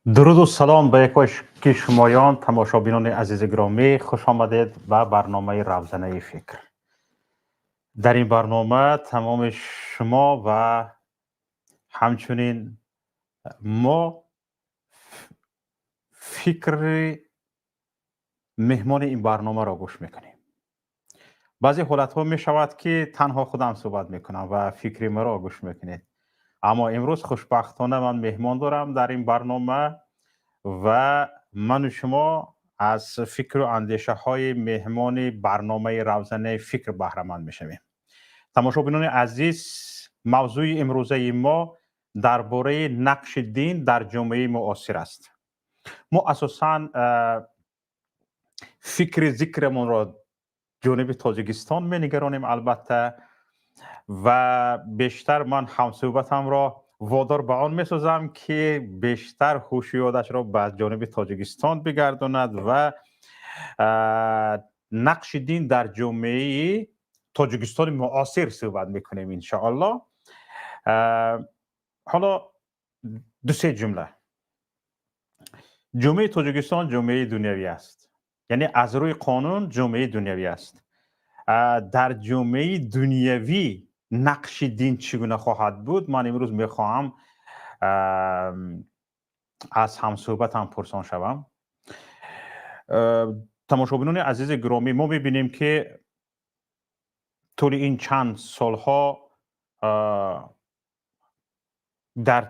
Дуруду салом ба якояки шумоён, тамошобинони азизи гиромӣ. Хуш омадед ба барномаи Равзанаи фикр. Дар ин барнома тамоми шумо ва ҳамчунин мо фикри меҳмони ин барномаро гӯш мекунем. Баъзе ҳолатҳо мешавад, ки танҳо худам суҳбат мекунам ва фикри маро гӯш мекунед, аммо имрӯз хушбахтона ман меҳмон дорам дар ин барнома ва ману шумо аз фикру андешаҳои меҳмони барномаи Равзанаи фикр баҳраманд мешавем. Тамошобинони азиз, мавзӯи имрӯзаи мо дар бораи нақши дин дар ҷомеаи муосир аст. Мо асосан фикри зикрамонро ҷониби Тоҷикистон менигаронем, албатта, ва бештар ман ҳамсӯҳбатамро водор ба он месозам, ки бештар ҳушу ёдашро ба ҷониби Тоҷикистон бигардонад ва нақши дин дар ҷомеаи Тоҷикистони муосир суҳбат мекунем, иншоалло. Ҳоло дусе ҷумла. Ҷомеаи Тоҷикистон ҷомеаи дунявӣ аст, яъне аз рӯи қонун ҷомеаи дунявӣ аст. Дар ҷомеаи дунявӣ нақши дин чӣ гуна хоҳад буд? Ман имрӯз мехоҳам аз ҳамсӯҳбатам пурсон шавам. Тамошобинони азизи гиромӣ, мо мебинем, ки тӯли ин чанд солҳо дар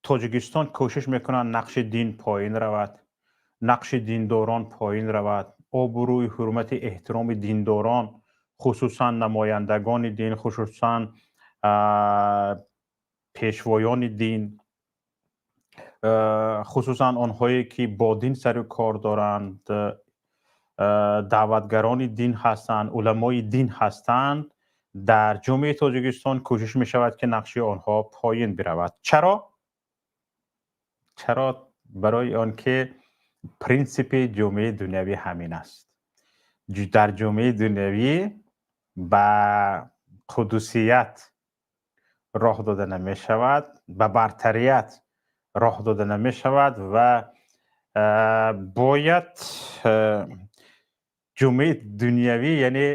Тоҷикистон кӯшиш мекунанд, нақши дин поин равад, нақши диндорон поин равад, обрӯи, ҳурмати, эҳтироми диндорон, хусусан намояндагони дин, хусусан пешвоёни дин, хусусан онҳое ки бо дин сару кор доранд, даъватгарони дин ҳастанд, уламои дин ҳастанд, дар ҷомеаи Тоҷикистон кӯшиш мешавад, ки нақши онҳо поин биравад. Чаро? Чаро? Барои он ки принсипи ҷомеаи дунявӣ ҳамин аст. Дар ҷомеаи дунявӣ ба қудусият роҳ дода намешавад, ба бартарият роҳ дода намешавад ва бояд ҷомеаи дунявӣ, яъне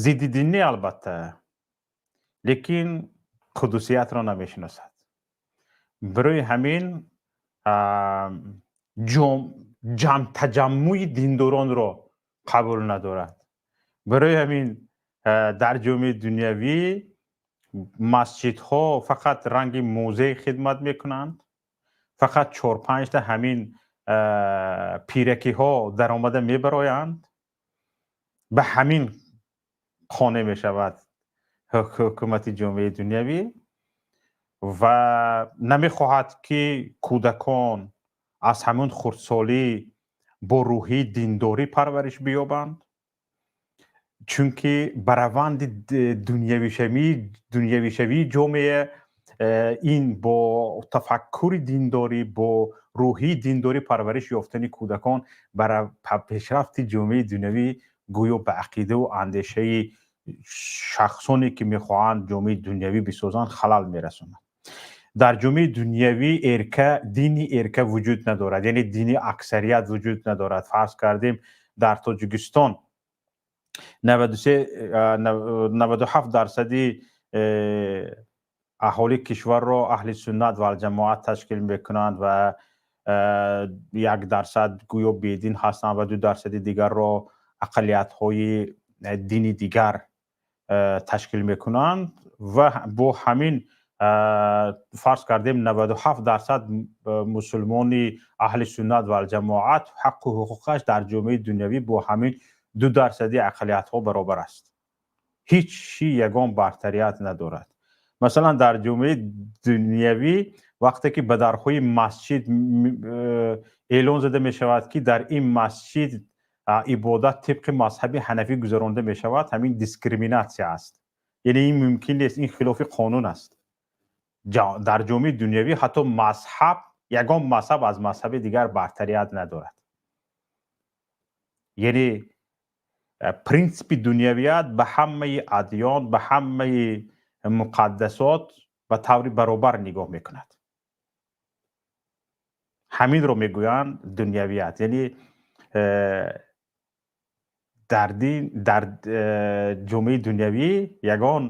зидди динӣ, албатта, лекин қудусиятро намешиносад. Барои ҳамин таҷаммуи диндоронро қабул надорад. Барои ҳамин дар ҷомеаи дунявӣ масҷидҳо фақат ранги музей хидмат мекунанд, фақат чор-панҷта ҳамин пиракиҳо даромада мебароянд, ба ҳамин қонеъ мешавад ҳукумати ҷомеаи дунявӣ ва намехоҳад, ки кӯдакон аз ҳамон хурдсолӣ бо рӯҳии диндорӣ парвариш биёбанд, чунки ба раванди дунявишавии ҷомеа ин бо тафаккури диндорӣ, бо рӯҳии диндорӣ парвариш ёфтани кӯдакон ба пешрафти ҷомеаи дунявӣ, гӯё ба ақидаву андешаи шахсоне ки мехоҳанд ҷомеаи дунявӣ бисозанд, халал мерасонад. Дар ҷомеаи дунявӣ эрка, дини эрка вуҷуд надорад, яъне дини аксарият вуҷуд надорад. Фарз кардем, дар Тоҷикистон 93, 97 дарсади аҳолии кишварро аҳли суннат ва алҷамоат ташкил мекунанд ва 1% гӯё бедин ҳастанд ва 2 дарсади дигарро ақаллиятҳои дини дигар ташкил мекунанд. Ва бо ҳамин, фарз кардем, 97% мусулмони аҳли суннат ва алҷамоат ҳаққу ҳуқуқаш дар ҷомеаи дунявӣ бо ҳамин 2 дарсади ақаллиятҳо баробар аст, ҳеҷ чи ягон бартарият надорад. Масалан, дар ҷомеаи дунявӣ вақте ки ба дарҳои масҷид эълон зада мешавад, ки дар ин масҷид ибодат тибқи мазҳаби ҳанафӣ гузаронда мешавад, ҳамин дискриминатсия аст, яъне ин мумкин нест, ин хилофи қонун аст. Дар ҷомеаи дунявӣ ҳатто мазҳаб, ягон мазҳаб аз мазҳаби дигар бартарият надорад, яъне принсипи дунявият ба ҳамаи адён, ба ҳамаи муқаддасот ба таври баробар нигоҳ мекунад. Ҳаминро мегӯянд дунявият, яъне дар дин, дар ҷомеаи дунявӣ ягон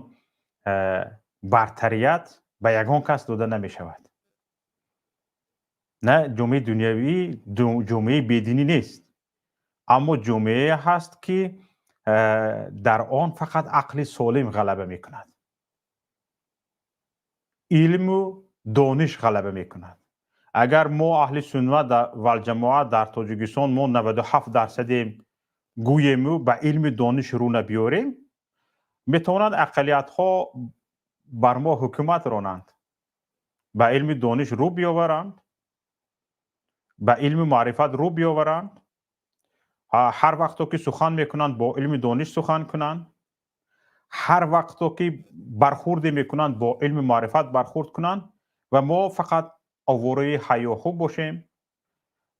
бартарият ба ягон кас дода намешавад. На, ҷомеаи дунявӣ ҷомеаи бединӣ нест, аммо ҷомеае ҳаст, ки дар он фақат ақли солим ғалаба мекунад, илму дониш ғалаба мекунад. Агар мо аҳли суннат валҷамоат дар Тоҷикистон мо 97 дарсадем гӯему ба илми дониш рӯ набиёрем, метавонанд ақаллиятҳо бар мо ҳукумат ронанд. Ба илми дониш рӯ биёваранд, ба илми маърифат рӯ биёваранд, ҳар вақто ки сухан мекунанд, бо илми дониш сухан кунанд, ҳар вақто ки бархурде мекунанд, бо илми маърифат бархурд кунанд ва мо фақат овораи ҳайёҳу бошем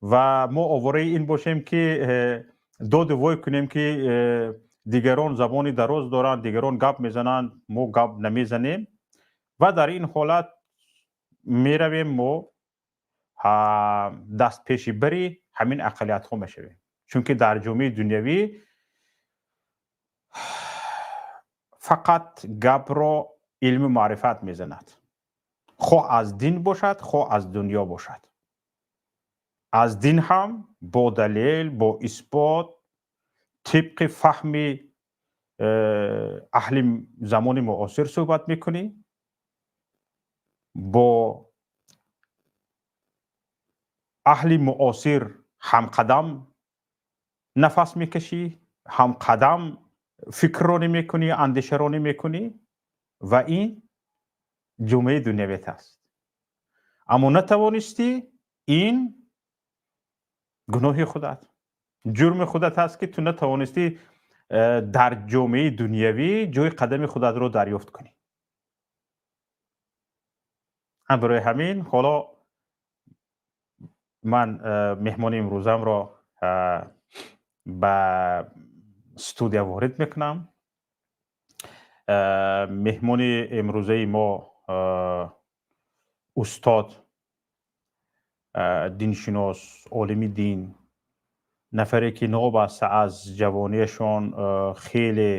ва мо овораи ин бошем, ки доду вой кунем, ки дигарон забони дароз доранд, дигарон гап мезананд, мо гап намезанем. Ва дар ин ҳолат меравем, мо дастпеши бари ҳамин ақаллиятҳо мешавем, чунки дар ҷомеаи дунявӣ фақат гапро илму маърифат мезанад, хоҳ аз дин бошад, хоҳ аз дунё бошад. Аз дин ҳам бо далел, бо исбот, тибқи фаҳми аҳли замони муосир суҳбат мекунӣ, бо аҳли муосир ҳамқадам нафас мекашӣ, ҳамқадам фикрронӣ мекунӣ, андешаронӣ мекунӣ ва ин ҷомеаи дунявият аст. Аммо натавонистӣ, ин гуноҳи худат, ҷурми худат аст, ки ту натавонистӣ дар ҷомеаи дунявӣ ҷои қадами худатро дарёфт кунӣ. Барои ҳамин ҳоло ман меҳмони имрӯзамро ба студия ворид мекунам. Меҳмони имрӯзаи мо устод, диншинос, олими дин, нафаре ки новобаста аз ҷавониашон хеле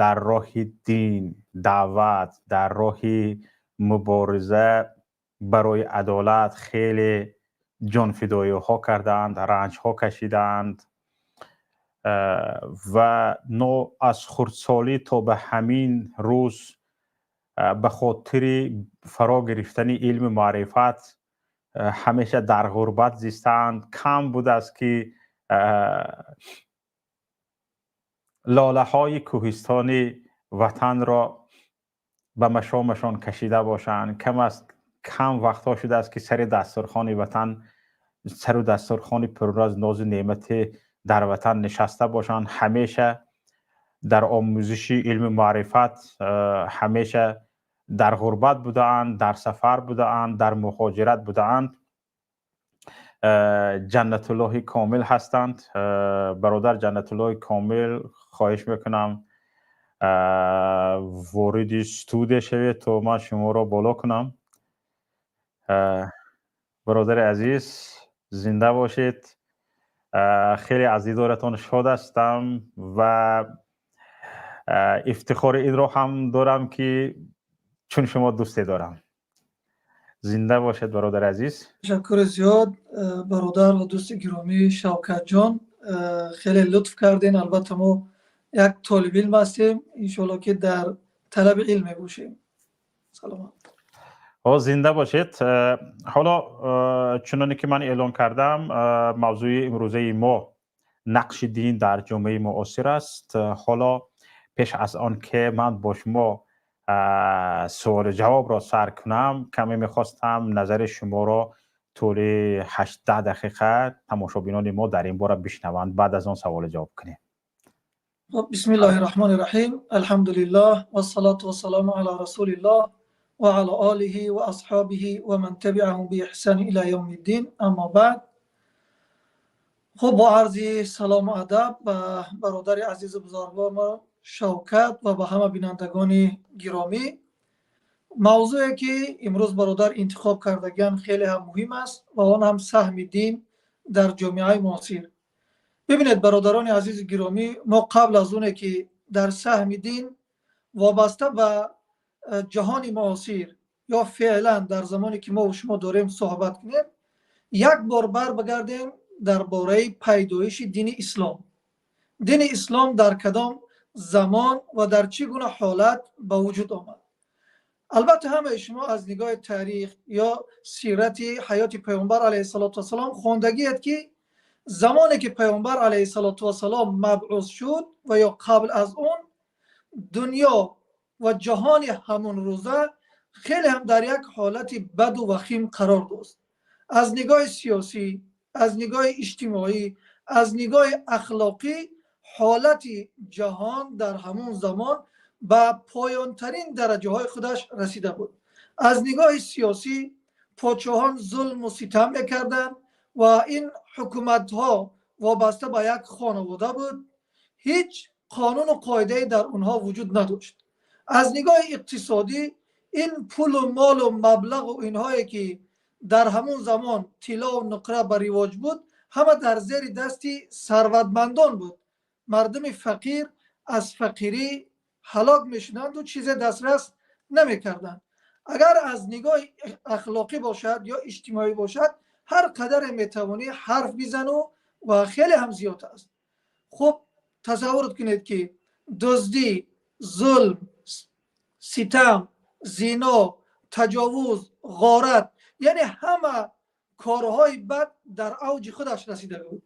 дар роҳи дин, даъват, дар роҳи мубориза барои адолат хеле ҷонфидоиҳо кардаанд, ранҷҳо кашидаанд ва но аз хурдсолӣ то ба ҳамин рӯз ба хотири фаро гирифтани илму маърифат ҳамеша дар ғурбат зистаанд. Кам будааст, ки лолаҳои кӯҳистони ватанро ба машомашон кашида бошанд. Кам аст, кам вақтҳо шудааст, ки сари дастурхони ватан, сару дастурхони пур аз нозу неъмате дар ватан нишаста бошанд. Ҳамеша дар омӯзиши илму маърифат, ҳамеша дар ғурбат будаанд, дар сафар будаанд, дар муҳоҷират будаанд. Ҷаннатуллоҳи Комил ҳастанд. Бародар Ҷаннатуллоҳи Комил, хоҳиш мекунам, вориди студия шавед, то ман шуморо боло кунам. Бародари азиз, зинда бошед. Хеле аз дидоратон шод ҳастам ва ифтихори инро ҳам дорам, ки чун шумо дӯсте дорам. Зинда бошед, бародари азиз. Ташаккури зиёд, бародар ва дӯсти гиромӣ Шавкатҷон, хеле лутф кардем. Албатта, мо як толиби илм ҳастем, иншоалло, ки дар талаби илм мебошем. Саломат. О, зинда бошед. Ҳоло, чуноне ки ман эълон кардам, мавзӯи имрӯзаи мо нақши дин дар ҷомеаи муосир аст. Ҳоло пеш аз он ки ман бо шумо суолу ҷавобро сар кунам, каме мехостам назари шуморо тӯли 8-10 дақиқа тамошобинони мо дар ин бора бишнаванд, баъд аз он саволу ҷавоб кунем. بسم الله الرحمن الرحيم، الحمد لله والصلاة والسلام على رسول الله وعلى آله وأصحابه ومن تبعهم بإحسان إلى يوم الدين، أما بعد. Хуб, бо арзи салому адаб ба бародари азизу бузургвор Шавкат ва ба ҳама бинандагони гиромӣ. Мавзӯе ки имрӯз бародар интихоб кардагиан, хеле ҳам муҳим аст ва он ҳам саҳми дин дар ҷомеаи муосир. Бибинед, бародарони азизи гиромӣ, мо қабл аз оне ки дар саҳми дин вобаста ба ҷаҳони муосир ё феълан дар замоне ки мо шумо дорем суҳбат кунем, як бор бар бигардем дар бораи пайдоиши дини ислом. Дини ислом дар кадом замон ва дар чӣ гуна ҳолат ба вуҷуд омад? Албатта, ҳамаи шумо аз нигоҳи таърих ё сирати ҳаёти Паёмбар алайҳиссалоту вассалом хондагиед, ки замоне ки Паёмбар алайҳиссалоту вассалом мабъус шуд ва ё қабл аз он, дунё ва ҷаҳони ҳамон рӯза хеле ҳам дар як ҳолати баду вахим қарор дошт. Аз нигоҳи сиёсӣ, аз нигоҳи иҷтимоӣ, аз нигоҳи ахлоқӣ ҳолати ҷаҳон дар ҳамон замон ба поёнтарин дараҷаҳои худаш расида буд. Аз нигоҳи сиёсӣ подшоҳон зулму ситам мекарданд ва ин ҳукуматҳо вобаста ба як хонавода буд, ҳеҷ қонуну қоидае дар онҳо вуҷуд надошт. Аз нигоҳи иқтисодӣ ин пулу молу маблағу инҳое ки дар ҳамон замон тиллову нуқра ба ривоҷ буд, ҳама дар зери дасти сарватмандон буд. Мардуми фақир аз фақирӣ ҳалок мешуданду чизе дастрас намекарданд. Агар аз нигоҳи ахлоқӣ бошад ё иҷтимоӣ бошад, ҳар қадаре метавонӣ ҳарф бизану ва хеле ҳам зиёд аст. Хуб, тасаввур кунед, ки дуздӣ, зулм, ситам, зино, таҷовуз, ғорат, яъне ҳама корҳои бад дар авҷи худаш расида буд.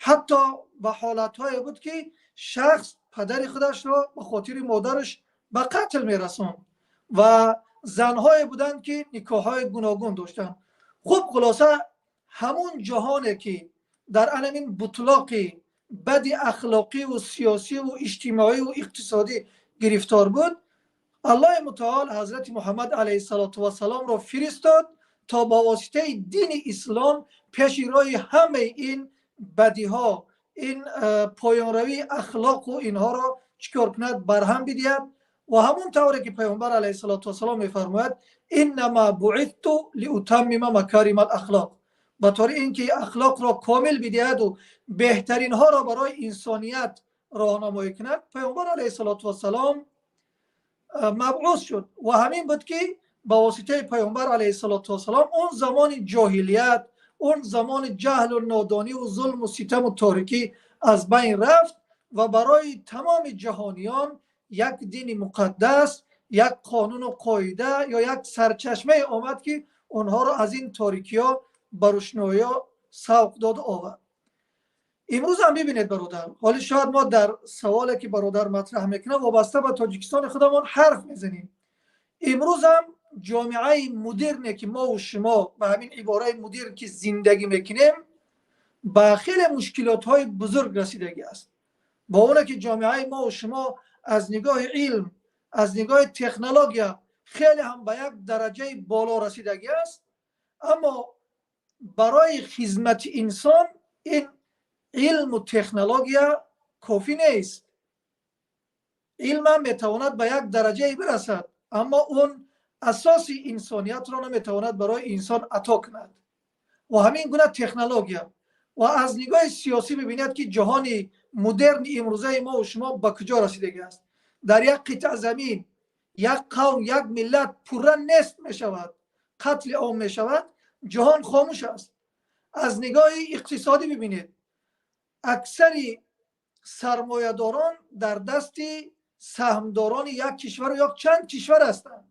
Ҳатто ба ҳолатҳое буд, ки шахс падари худашро ба хотири модараш ба қатл мерасонд ва занҳое буданд, ки никоҳҳои гуногун доштанд. Хуб, хулоса, ҳамун ҷаҳоне ки дар анамин бутлоқи бади ахлоқиву сиёсиву иҷтимоиву иқтисодӣ гирифтор буд, Аллоҳи мутаол Ҳазрати Муҳаммад алайҳиссалоту вассаломро фиристод, то ба воситаи дини ислом пеши роҳи ҳамаи ин бадиҳо, ин поёнравии ахлоқу инҳоро чӣ кор кунад? Барҳам бидиҳад. Ва ҳамон тавре ки Паёмбар алайҳиссалоту вассалом мефармояд: «Иннама буитtu лиутаммима макарима алахлоқ», ба таври ин ки ахлоқро комил бидиҳаду беҳтаринҳоро барои инсоният роҳнамоӣ кунад, Паёмбар алайҳиссалоту вассалом мабъус шуд. Ва ҳамин буд, ки ба воситаи Паёмбар алайҳиссалоту вассалом он замони ҷоҳилият, он замони ҷаҳлу нодониву зулму ситаму торикӣ аз байн рафт ва барои тамоми ҷаҳониён як дини муқаддас, як қонуну қоида ё як сарчашмае омад, ки онҳоро аз ин торикиҳо ба рӯшноиҳо савқ доду овард. Имрӯз ҳам бибинед, бародар, ҳоли шояд мо дар саволе ки бародар матраҳ мекунад, вобаста ба Тоҷикистони худамон ҳарф мезанем. Имрӯз ҳам ҷомеаи мудирне ки мову шумо ба ҳамин ибораи мудир ки зиндагӣ мекунем, ба хеле мушкилотҳои бузург расидагӣ аст. Бо оне ки ҷомеаи мову шумо аз нигоҳи илм, аз нигоҳи технология хеле ҳам ба як дараҷаи боло расидагӣ аст, аммо барои хизмати инсон ин илму технология кофӣ нест. Илмам метавонад ба як дараҷае бирасад, аммо он асоси инсониятро наметавонад барои инсон ато кунад. Ва ҳамин гуна технология. Ва аз нигоҳи сиёсӣ бибинед, ки ҷаҳони мудерни имрӯзаи мову шумо ба куҷо расидагӣ аст. Дар як қитъа замин як қавм, як миллат пурра нест мешавад, қатли ом мешавад, ҷаҳон хомӯш аст. Аз нигоҳи иқтисодӣ бибинед, аксари сармоядорон дар дасти саҳмдорони як кишвару ё чанд кишвар ҳастанд,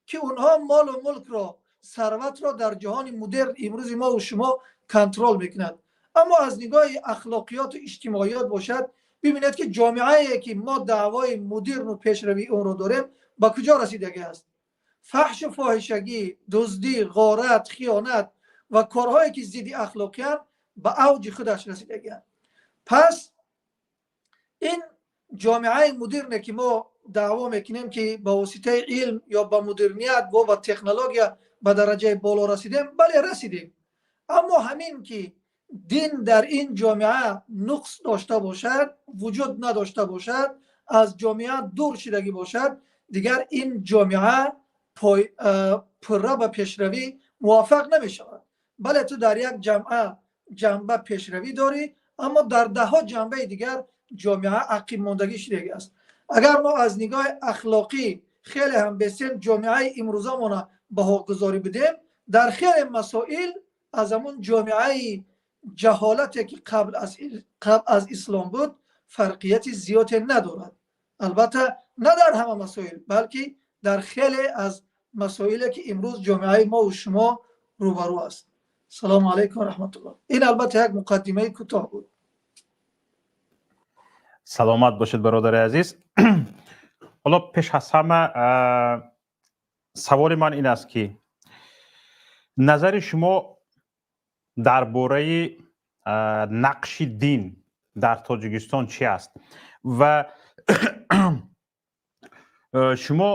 ки онҳо молу мулкро, сарватро дар ҷаҳони мудерн имрӯзи мову шумо контрол мекунад. Аммо аз нигоҳи ахлоқиёту иҷтимоиёт бошад, бибинед, ки ҷомеае ки мо даъвои мудерну пешравии онро дорем, ба куҷо расидагӣ аст. Фаҳшу фоҳишагӣ, дуздӣ, ғорат, хиёнат ва корҳое ки зидди ахлоқиянд, ба авҷи худаш расидагианд. Пас ин ҷомеаи мудерне ки мо даъво мекунем, ки ба воситаи илм ё ба мудерният ва ба технология ба дараҷаи боло расидем, бале, расидем, аммо ҳамин ки дин дар ин ҷомеа нуқс дошта бошад, вуҷуд надошта бошад, аз ҷомеа дур шидагӣ бошад, дигар ин ҷомеа Пурра ба пешравӣ муваффақ намешавад. Бале, ту дар як ҷанба пешравӣ дорӣ, аммо дар даҳҳо ҷанбаи дигар ҷомеа ақибмондагӣ шудагӣ аст. Агар мо аз нигоҳи ахлоқӣ хеле ҳам бесем ҷомеаи имрӯзамона баҳогузорӣ бидем, дар хеле масоил аз ҳамун ҷомеаи ҷаҳолате ки қабл аз ислом буд фарқияти зиёде надорад. Албатта на дар ҳама масоил, балки дар хеле аз масоиле ки имрӯз ҷомеаи мо ва шумо рӯбарӯ аст. Салому алайкум ва раҳматуллоҳ. Ин албатта як муқаддимаи кӯтоҳ буд. Саломат бошед, бародари азиз. Ҳоло пеш аз ҳама саволи ман ин аст, ки назари шумо дар бораи нақши дин дар Тоҷикистон чӣ аст ва шумо,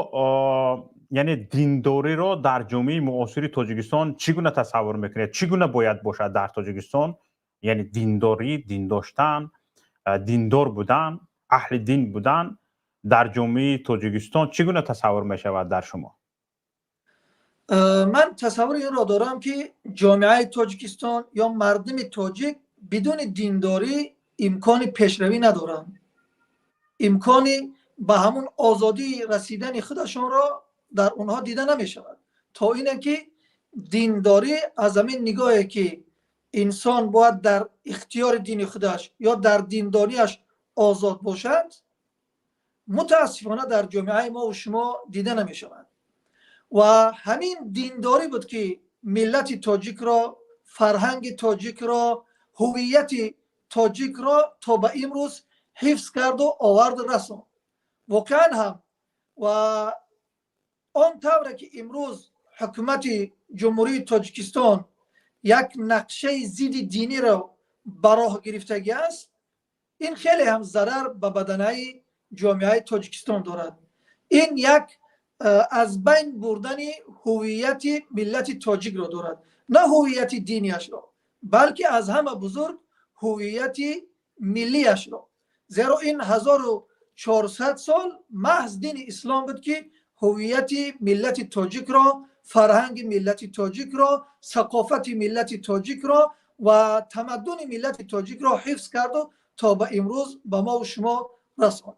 яъне диндориро дар ҷомеаи муосири Тоҷикистон чӣ гуна тасаввур мекунед? Чӣ гуна бояд бошад дар Тоҷикистон, яъне диндорӣ, дин доштан, диндор будан, аҳли дин будан дар ҷомеаи Тоҷикистон чӣ гуна тасаввур мешавад дар шумо? Ман тасаввури инро дорам, ки ҷомеаи Тоҷикистон ё мардуми тоҷик бидуни диндорӣ имкони пешравӣ надоранд, имкони ба ҳамун озодӣ расидани худашонро дар онҳо дида намешавад, то ине ки диндорӣ аз ҳамин нигоҳе ки инсон бояд дар ихтиёри дини худаш ё дар диндориаш озод бошад, мутаассифона дар ҷомеаи мо ва шумо дида намешавад. Ва ҳамин диндорӣ буд ки миллати тоҷикро, фарҳанги тоҷикро, ҳувияти тоҷикро то ба имрӯз ҳифз карду оварду расонд. Воқеан ҳам ва он тавре ки имрӯз ҳукумати Ҷумҳурии Тоҷикистон як нақшаи зидди диниро ба роҳ гирифтагӣ аст, ин хеле ҳам зарар ба баданаи ҷомеаи Тоҷикистон дорад. Ин як аз байн бурдани ҳувияти миллати тоҷикро дорад, на ҳувияти динияшро, балки аз ҳама бузург ҳувияти миллияшро, зеро ин 1400 сол маҳз дини ислом буд ки ҳувияти миллати тоҷикро, фарҳанги миллати тоҷикро, сақофати миллати тоҷикро ва тамаддуни миллати тоҷикро ҳифз карду то ба имрӯз ба мо ва шумо расонд.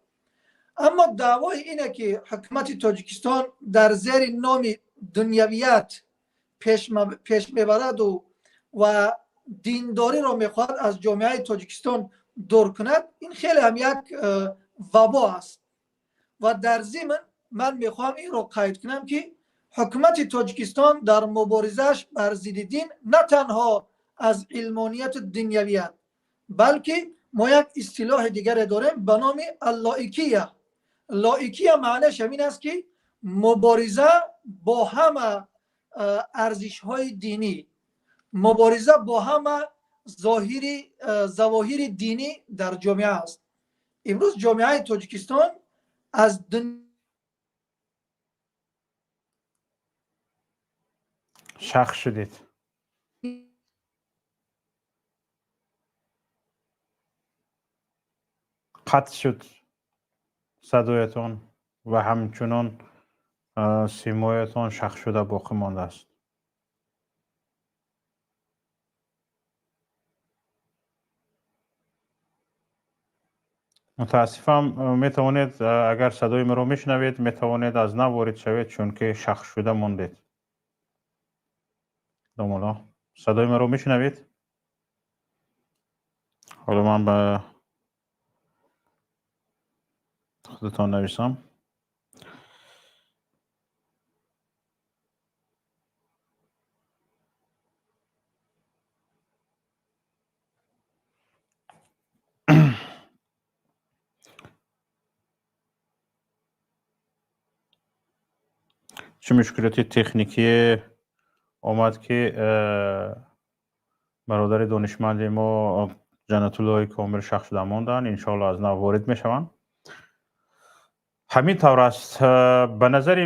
Аммо даъвои ине ки ҳукумати Тоҷикистон дар зери номи дунявият пеш мебараду ва диндориро мехоҳад аз ҷомеаи Тоҷикистон дур кунад, ин хеле ҳам як вабо аст. Ва дар зимн ман мехоҳам инро қайд кунам, ки ҳукумати Тоҷикистон дар муборизааш бар зидди дин на танҳо аз илмонияту дунявият, балки мо як истилоҳи дигаре дорем ба номи аллоикия. Лоикия маънаш ҳамин аст, ки мубориза бо ҳама арзишҳои динӣ, мубориза бо ҳама зовоҳири динӣ дар ҷомеа аст. Имрӯз ҷомеаи Тоҷикистон аз Шахс шудед. Қатъ шуд садоятон ва ҳамчунон симоятон шахшуда боқӣ мондааст. Мутаассифам, метавонед, агар садои маро мешунавед, метавонед аз нав ворид шавед, чунки шахшуда мондед. Домулло, садои маро мешунавед? Ҳоло ман ба худатон нависам. Чӣ мушкилоти техникие омад, ки бародари донишманди мо Ҷаннатуллоҳи Комил шахс шуда монданд. Иншоалло, аз нав ворид мешаванд. Ҳамин тавр аст. Ба назари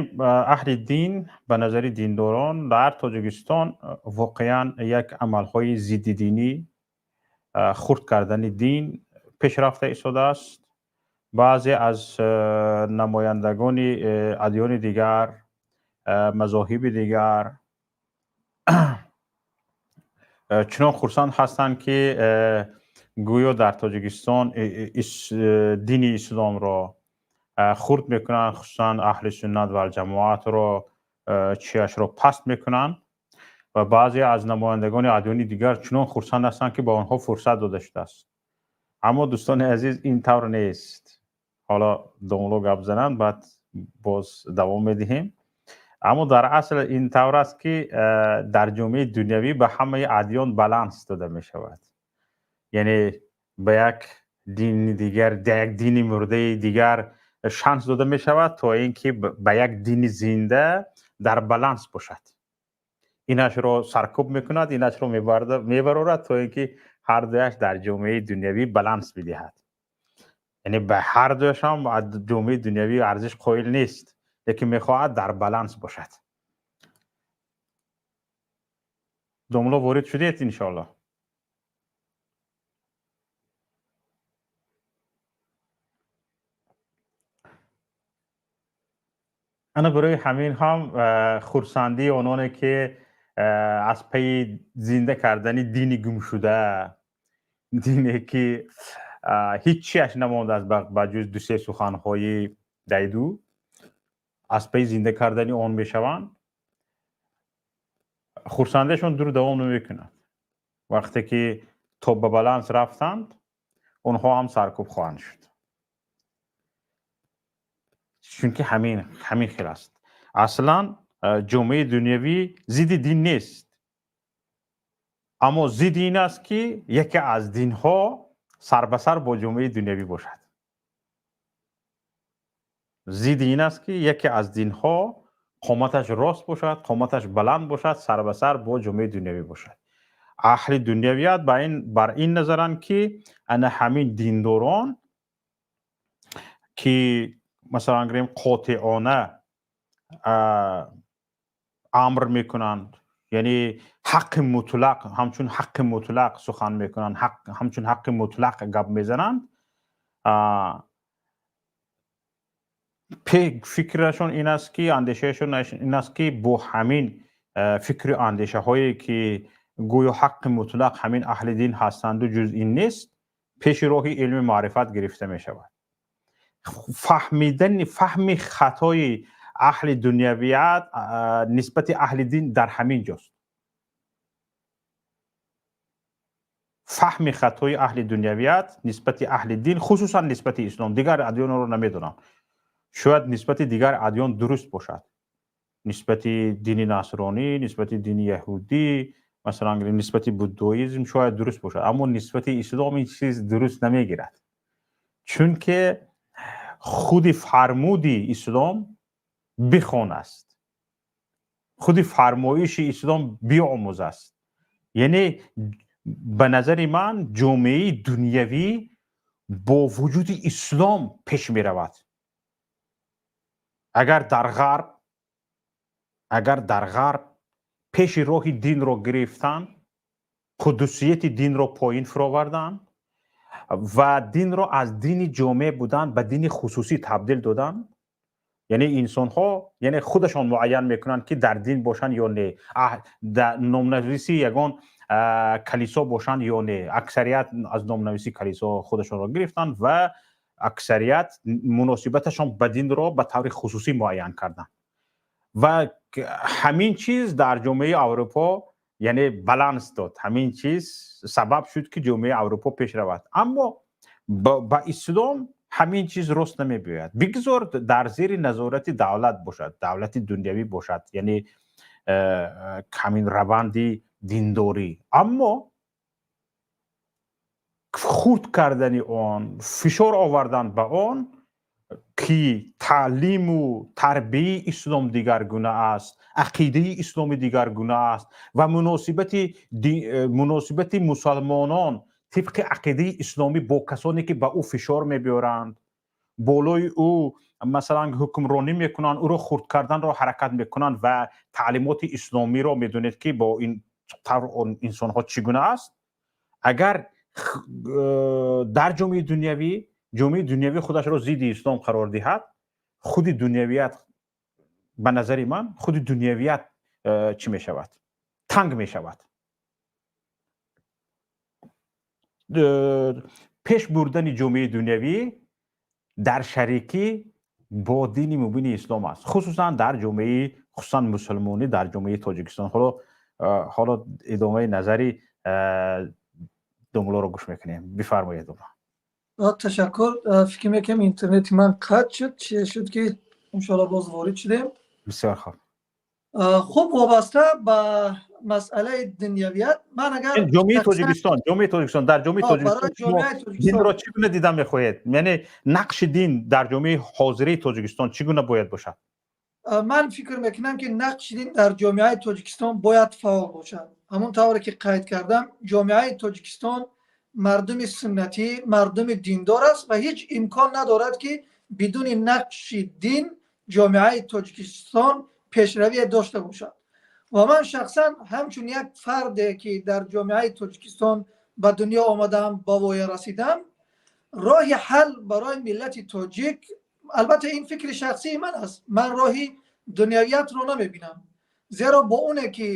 аҳли дин, ба назари диндорон, дар Тоҷикистон воқеан як амалҳои зиддидинӣ, хурд кардани дин пешрафта истодааст. Баъзе аз намояндагони адёни дигар мазоҳиби дигар чунон хурсанд ҳастанд, ки гӯё дар Тоҷикистон дини исломро хурд мекунанд, хусусан аҳли суннат валҷамоатро чиашро паст мекунанд ва баъзе аз намояндагони адёни дигар чунон хурсанд ҳастанд, ки ба онҳо фурсат дода шудааст. Аммо, дӯстони азиз, ин тавр нест. Ҳоло домулло гап зананд, баъд боз давом медиҳем. Аммо дар асл ин тавр аст, ки дар ҷомеаи дунявӣ ба ҳамаи адён баланс дода мешавад, яъне ба як дини дигар, як дини мурдаи дигар шанс дода мешавад, то ин ки ба як дини зинда дар баланс бошад. Инашро саркӯб мекунад, инашро мебарорад, то ин ки ҳар дуяш дар ҷомеаи дунявӣ баланс бидиҳад. Яъне ба ҳар дуяшам ҷомеаи дунявӣ арзиш қоил нест, лекин мехоҳад дар баланс бошад. Домулло, ворид шудед, иншоалло. Ана барои ҳамин ҳам хурсандии ононе, ки аз пайи зинда кардани дини гумшуда, дине ки ҳеҷ чиаш намондааст ба ҷуз дусе суханҳои дайду, аз пайи зинда кардани он мешаванд, хурсандиашон дур давом намекунад. Вақте ки то ба баланс рафтанд, онҳо ҳам саркӯб хоҳанд шуд, чунки ҳамин хел аст. Аслан ҷомеаи дунявӣ зидди дин нест, аммо зидди ин аст, ки яке аз динҳо сарбасар бо ҷомеаи дунявӣ бошад. Зидди ин аст, ки яке аз динҳо қоматаш рост бошад, қоматаш баланд бошад, сарбасар бо ҷомеаи дунявӣ бошад. Аҳли дунявият бар ин назаранд, ки ана ҳамин диндорон, ки масалан гирем, қотеона амр мекунанд, яъне ҳаққи мутлақ, ҳамчун ҳаққи мутлақ сухан мекунанд, ҳамчун ҳаққи мутлақ гап мезананд, фикрашон ин аст, ки андешаашон ин аст, ки бо ҳамин фикру андешаҳое, ки гӯё ҳаққи мутлақ ҳамин аҳли дин ҳастанду ҷуз ин нест, пеши роҳи илми маърифат гирифта мешавад. Фаҳмидани фаҳми хатои аҳли дунявият нисбати аҳли дин дар ҳамин ҷост. Фаҳми хатои аҳли дунявият нисбати аҳли дин, хусусан нисбати ислом, дигар адёнро намедонам, шояд нисбати дигар адён дуруст бошад, нисбати дини насронӣ, нисбати дини яҳудӣ, масалан, нисбати буддоизм шояд дуруст бошад, аммо нисбати ислом ин чиз дуруст намегирад, чунки худи фармуди ислом бихон аст, худи фармоиши ислом биомӯз аст. Яъне ба назари ман ҷомеаи дунявӣ бо вуҷуди ислом пеш меравад. Агар дар ғарб пеши роҳи динро гирифтанд, қудусияти динро поин фуроварданд ва динро аз дини ҷомеъ будан ба дини хусусӣ табдил доданд, яъне инсонҳо, яъне худашон муайян мекунанд, ки дар дин бошанд ё не, номнависи ягон калисо бошанд ё не. Аксарият аз номнависи калисо худашонро гирифтанд ва аксарият муносибаташон ба динро ба таври хусусӣ муайян карданд ва ҳамин чиз дар ҷомеаи Аврупо, яъне, баланс дод. Ҳамин чиз сабаб шуд, ки ҷомеаи Аврупо пеш равад. Аммо ба ислом ҳамин чиз рост намебиёяд. Бигзор дар зери назорати давлат бошад, давлати дунявӣ бошад, яъне ҳамин раванди диндорӣ, аммо хурд кардани он, фишор овардан ба он, ки таълиму тарбияи ислом дигаргуна аст, ақидаи исломӣ дигаргуна аст ва муносибати мусалмонон тибқи ақидаи исломӣ бо касоне, ки ба ӯ фишор мебиёранд, болои ӯ, масалан, ҳукмронӣ мекунанд, ӯро хурд карданро ҳаракат мекунанд ва таълимоти исломиро медонед, ки бо ин тавр инсонҳо чӣ гуна аст. Агар дар ҷомеаи дунявӣ худашро зидди ислом қарор диҳад, худи дунявият Ба назари ман, худи дунявият чӣ мешавад? Танг мешавад. Пеш бурдани ҷомеаи дунявӣ дар шарикӣ бо дини мубини ислом аст, хусусан дар ҷомеаи, хусусан мусулмонӣ дар ҷомеаи Тоҷикистон. Ҳоло идомаи назари домуллоро гӯш мекунем. Бифармоед, домулло. Ташаккур. Фикр мекунам, интернети ман қатъ шуд, чие шуд ки иншоалло боз ворид шудем. Бисёр хуб. Хуб, вобаста ба масъалаи дунявият ман агар Ҷомеаи Тоҷикистон, дар ҷомеаи Тоҷикистон динро чӣ гуна дида мехоҳед? Яъне нақши дин дар ҷомеаи ҳозираи Тоҷикистон чӣ гуна бояд бошад? Ман фикр мекунам, ки нақши дин дар ҷомеаи Тоҷикистон бояд фаъол бошад. Ҳамон тавре ки қайд кардам, ҷомеаи Тоҷикистон мардуми суннатӣ, мардуми диндор аст ва ҳеҷ имкон надорад, ки бидуни нақши дин ҷомеаи Тоҷикистон пешравие дошта бошад. Ва ман шахсан ҳамчун як фарде, ки дар ҷомеаи Тоҷикистон ба дунё омадам, ба воя расидам, роҳи ҳал барои миллати тоҷик, албатта, ин фикри шахсии ман аст, ман роҳи дунявиятро намебинам, зеро бо оне ки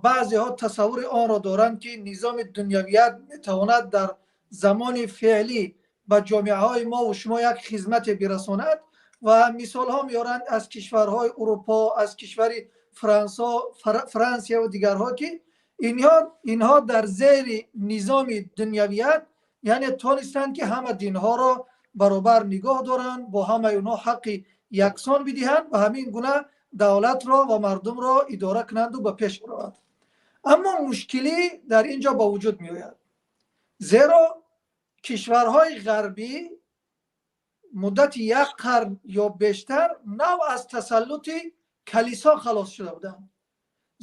баъзеҳо тасаввури онро доранд, ки низоми дунявият метавонад дар замони феълӣ ба ҷомеаҳои мову шумо як хизмате бирасонад ва мисолҳо меоранд аз кишварҳои Урупо, аз кишвари Франсия ва дигарҳо, ки инҳо дар зери низоми дунявият, яъне, тонистанд, ки ҳама динҳоро баробар нигоҳ доранд, бо ҳамаи онҳо ҳаққи яксон бидиҳанд ва ҳамин гуна давлатро ва мардумро идора кунанду ба пеш баровад. Аммо мушкилӣ дар ин ҷо ба вуҷуд меояд, зеро кишварҳои ғарбӣ муддати як қарн ё бештар нав аз тасаллути калисо халос шуда буданд,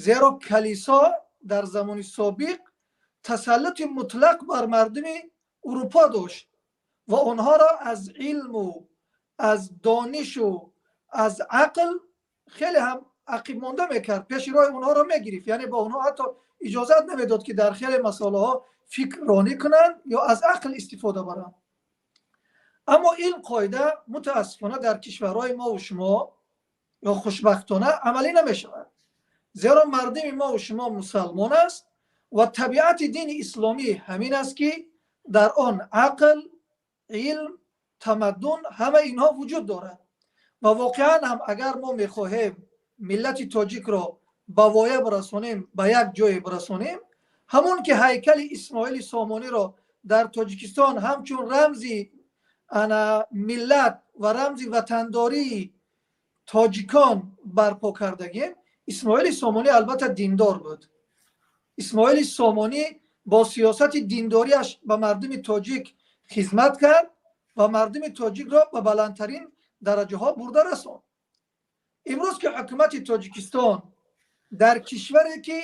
зеро калисо дар замони собиқ тасаллути мутлақ бар мардуми Урупо дошт ва онҳоро аз илму аз донишу аз ақл хеле ҳам ақибмонда мекард, пеши роҳи онҳоро мегирифт, яъне ба онҳо ҳатто иҷозат намедод, ки дар хеле масъалаҳо фикрронӣ кунанд ё аз ақл истифода баранд. Аммо ин қоида мутаассифона дар кишварҳои мову шумо ё хушбахтона амалӣ намешавад, зеро мардуми мову шумо мусалмон аст ва табиати дини исломӣ ҳамин аст, ки дар он ақл, илм, тамаддун, ҳама инҳо вуҷуд дорад. Ва воқеан ҳам агар мо мехоҳем миллати тоҷикро ба воя бирасонем, ба як ҷое бирасонем, ҳамон ки ҳайкали Исмоили Сомониро дар Тоҷикистон ҳамчун рамзи ана миллат ва рамзи ватандории тоҷикон барпо кардагем. Исмоили Сомонӣ албатта диндор буд. Исмоили Сомонӣ бо сиёсати диндориаш ба мардуми тоҷик хизмат кард ва мардуми тоҷикро ба баландтарин дараҷаҳо бурда расонд. Имрӯз ки ҳукумати Тоҷикистон дар кишваре, ки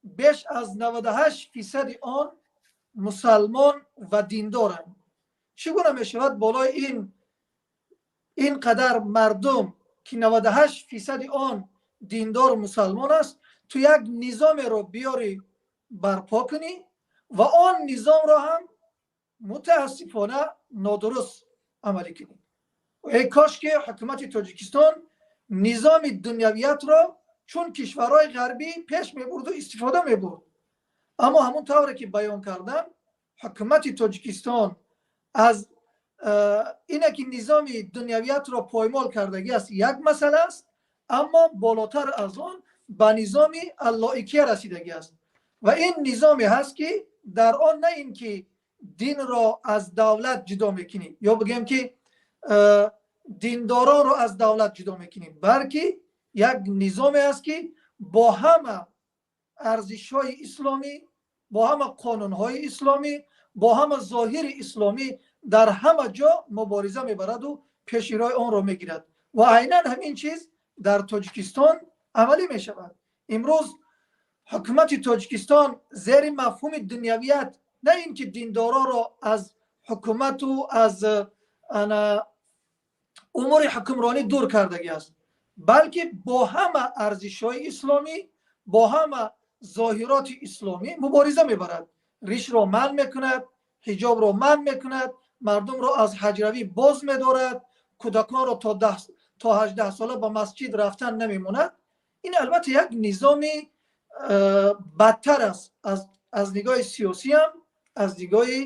беш аз 98 фисади он мусалмон ва диндоранд, чӣ гуна мешавад болои ин қадар мардум, ки 98 фисади он диндору мусалмон аст, ту як низомеро биёрӣ, барпо кунӣ ва он низомро ҳам мутаассифона нодуруст амалӣ кунӣ? Эй кош ки ҳукумати Тоҷикистон низоми дунявиятро чун кишварҳои ғарбӣ пеш мебурду истифода мебурд. Аммо ҳамон тавре ки баён кардам, ҳукумати Тоҷикистон аз ине ки низоми дунявиятро поймол кардагӣ аст, як масъала аст, аммо болотар аз он ба низоми аллоикия расидагӣ аст ва ин низоме ҳаст, ки дар он на ин ки динро аз давлат ҷудо мекунӣ ё бигӯем, ки диндоронро аз давлат ҷудо мекунем, балки як низоме аст, ки бо ҳама арзишҳои исломӣ, бо ҳама қонунҳои исломӣ, бо ҳама зоҳири исломӣ дар ҳама ҷо мубориза мебараду пеши роҳи онро мегирад. Ва айнан ҳамин чиз дар Тоҷикистон амалӣ мешавад. Имрӯз ҳукумати Тоҷикистон зери мафҳуми дунявият на ин ки диндороро аз ҳукумату аз умури ҳукмронӣ дур кардагӣ аст, балки бо ҳама арзишҳои исломӣ, бо ҳама зоҳироти исломӣ мубориза мебарад. Ришро манъ мекунад, ҳиҷобро манъ мекунад, мардумро аз ҳаҷравӣ боз медорад, кӯдаконро то то 18 сола ба масҷид рафтан намемонад, ин албатта як низоми бадтар аст аз нигоҳи сиёсиам, аз нигоҳи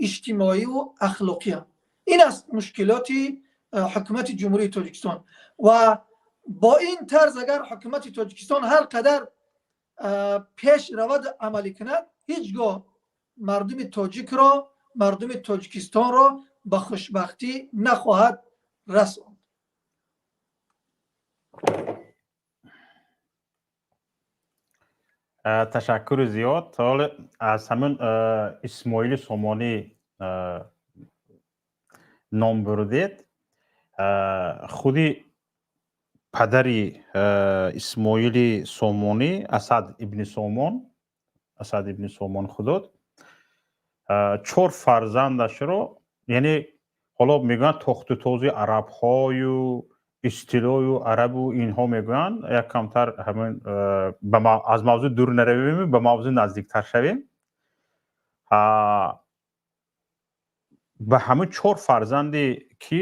иҷтимоиву ахлоқиам. Ин аст мушкилоти ҳукумати Ҷумҳурии Тоҷикистон. Ва бо ин тарз агар ҳукумати Тоҷикистон ҳар қадар пеш равад, амалӣ кунад, ҳеҷ гоҳ мардуми тоҷикро, мардуми Тоҷикистонро ба хушбахтӣ нахоҳад расонд. Ташаккури зиёд. Ҳоло аз ҳамин Исмоили Сомонӣ ном бурдед. Худи падари Исмоили Сомонӣ, Асад ибни Сомон, Асад ибни Сомон худод чор фарзандашро, яъне ҳоло мегӯянд тохтутози арабҳою истилою арабу инҳо мегӯянд, як камтар ҳамин аз мавзӯъ дур наравем, ба мавзӯъ наздиктар шавем. Ба ҳамин чор фарзанде ки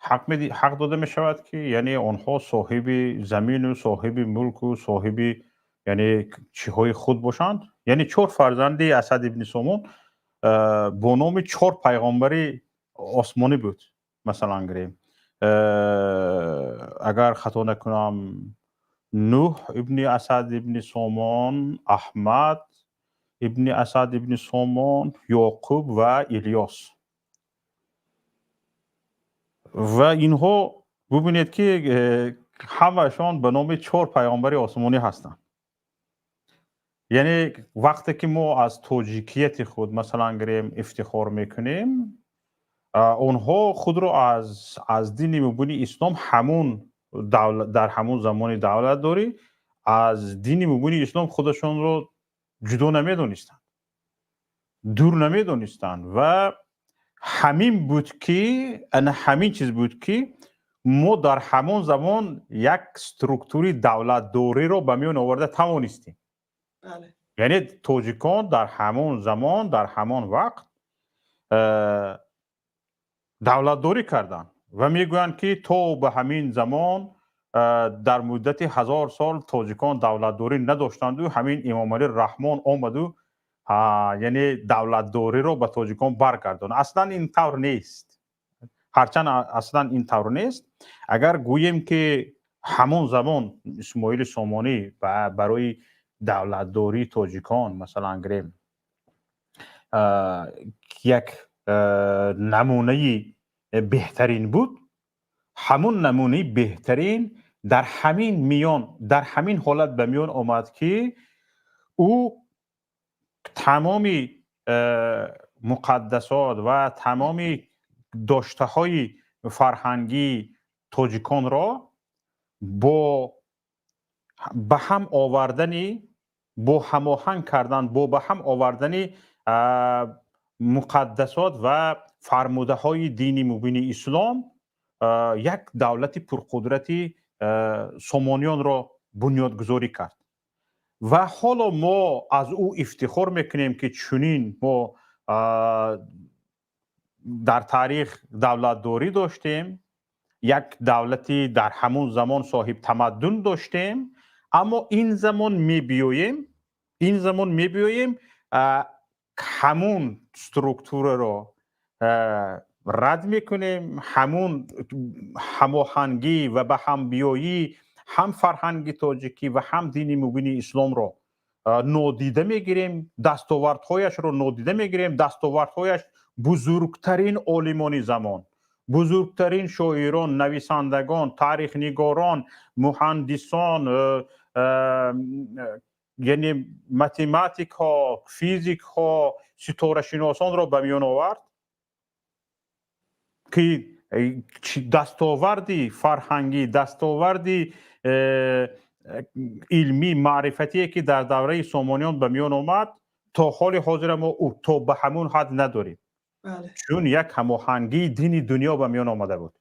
ҳақ дода мешавад, ки яъне онҳо соҳиби замину соҳиби мулку соҳиби яъне чиҳои худ бошанд, яъне чор фарзанди Асад ибни Сомон бо номи чор пайғомбари осмонӣ буд. Масалан гирем, агар хато накунам, Нуҳ ибни Асад ибни Сомон, Аҳмад ибни Асад ибни Сомон, Ёқуб ва Илёс. Ва инҳо бубинед, ки ҳамаашон ба номи чор пайғомбари осмонӣ ҳастанд. Яъне вақте ки мо аз тоҷикияти худ, масалан гирем, ифтихор мекунем, онҳо худро аз дини мубини ислом, ҳамун дар ҳамун замони давлатдорӣ аз дини мубини ислом худашонро ҷудо намедонистанд, дур намедонистанд. Ва ҳамин буд ки, ана ҳамин чиз буд, ки мо дар ҳамон замон як структури давлатдориро ба миён оварда тавонистем. Яъне тоҷикон дар ҳамон замон, дар ҳамон вақт давлатдорӣ карданд. Ва мегӯянд, ки то ба ҳамин замон дар муддати 1000 сол тоҷикон давлатдорӣ надоштанду ҳамин Эмомалӣ Раҳмон омаду, яъне давлатдориро ба тоҷикон баргардонд. Аслан ин тавр нест. Ҳарчанд аслан ин тавр нест. Агар гӯем, ки ҳамон замон Исмоили Сомонӣ барои давлатдории тоҷикон, масалан гирем, як намунаи беҳтарин буд, ҳамун намунаи беҳтарин дар ҳамин миён, дар ҳамин ҳолат ба миён омад, ки ӯ тамоми муқаддасот ва тамоми доштаҳои фарҳангии тоҷиконро бо ба ҳам овардани, бо ҳамоҳанг кардан, бо ба ҳам овардани муқаддасот ва фармудаҳои дини мубини ислом як давлати пурқудрати Сомониёнро бунёдгузорӣ кард. Ва ҳоло мо аз ӯ ифтихор мекунем, ки чунин мо дар таърих давлатдорӣ доштем, як давлати дар ҳамон замон соҳиб тамаддун доштем. Аммо ин замон мебиёем, ҳамун структураро рад мекунем, ҳамун ҳамоҳангӣ ва ба ҳамбиёӣ ҳам фарҳанги тоҷикӣ ва ҳам дини мубини исломро нодида мегирем, дастовардҳояшро нодида мегирем. Дастовардҳояш бузургтарин олимони замон, бузургтарин шоирон, нависандагон, таърихнигорон, муҳандисон, яъне математикҳо, физикҳо, ситорашиносонро ба миён овард, ки дастоварди фарҳангӣ, дастоварди илмӣ, маърифатие, ки дар давраи Сомониён ба миён омад, то ҳоли ҳозира мо то ба ҳамун ҳад надорем, чун як ҳамоҳангии дини дунё ба миён омада буд.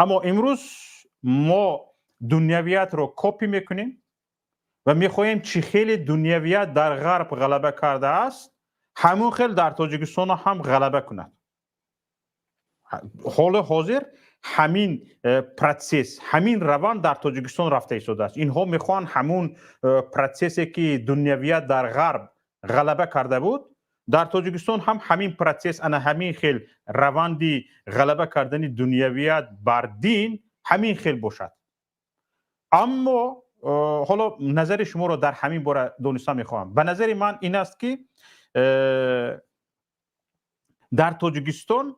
Аммо имрӯз мо дунявиятро копӣ мекунем ва мехоҳем, чӣ хеле дунявият дар ғарб ғалаба кардааст, ҳамон хел дар Тоҷикистон ҳам ғалаба кунад. Ҳоли ҳозир Ҳамин процесс, ҳамин раванд дар Тоҷикистон рафта истодааст. Инҳо мехоҳанд ҳамун процессе, ки дунявият дар Ғарб ғалаба карда буд, дар Тоҷикистон ҳам ҳамин процесс, ана ҳамин хел раванди ғалаба кардани дунявият бар дин ҳамин хел бошад. Аммо ҳоло назари шуморо дар ҳамин бора дониста мехоҳам. Ба назари ман ин аст, ки дар Тоҷикистон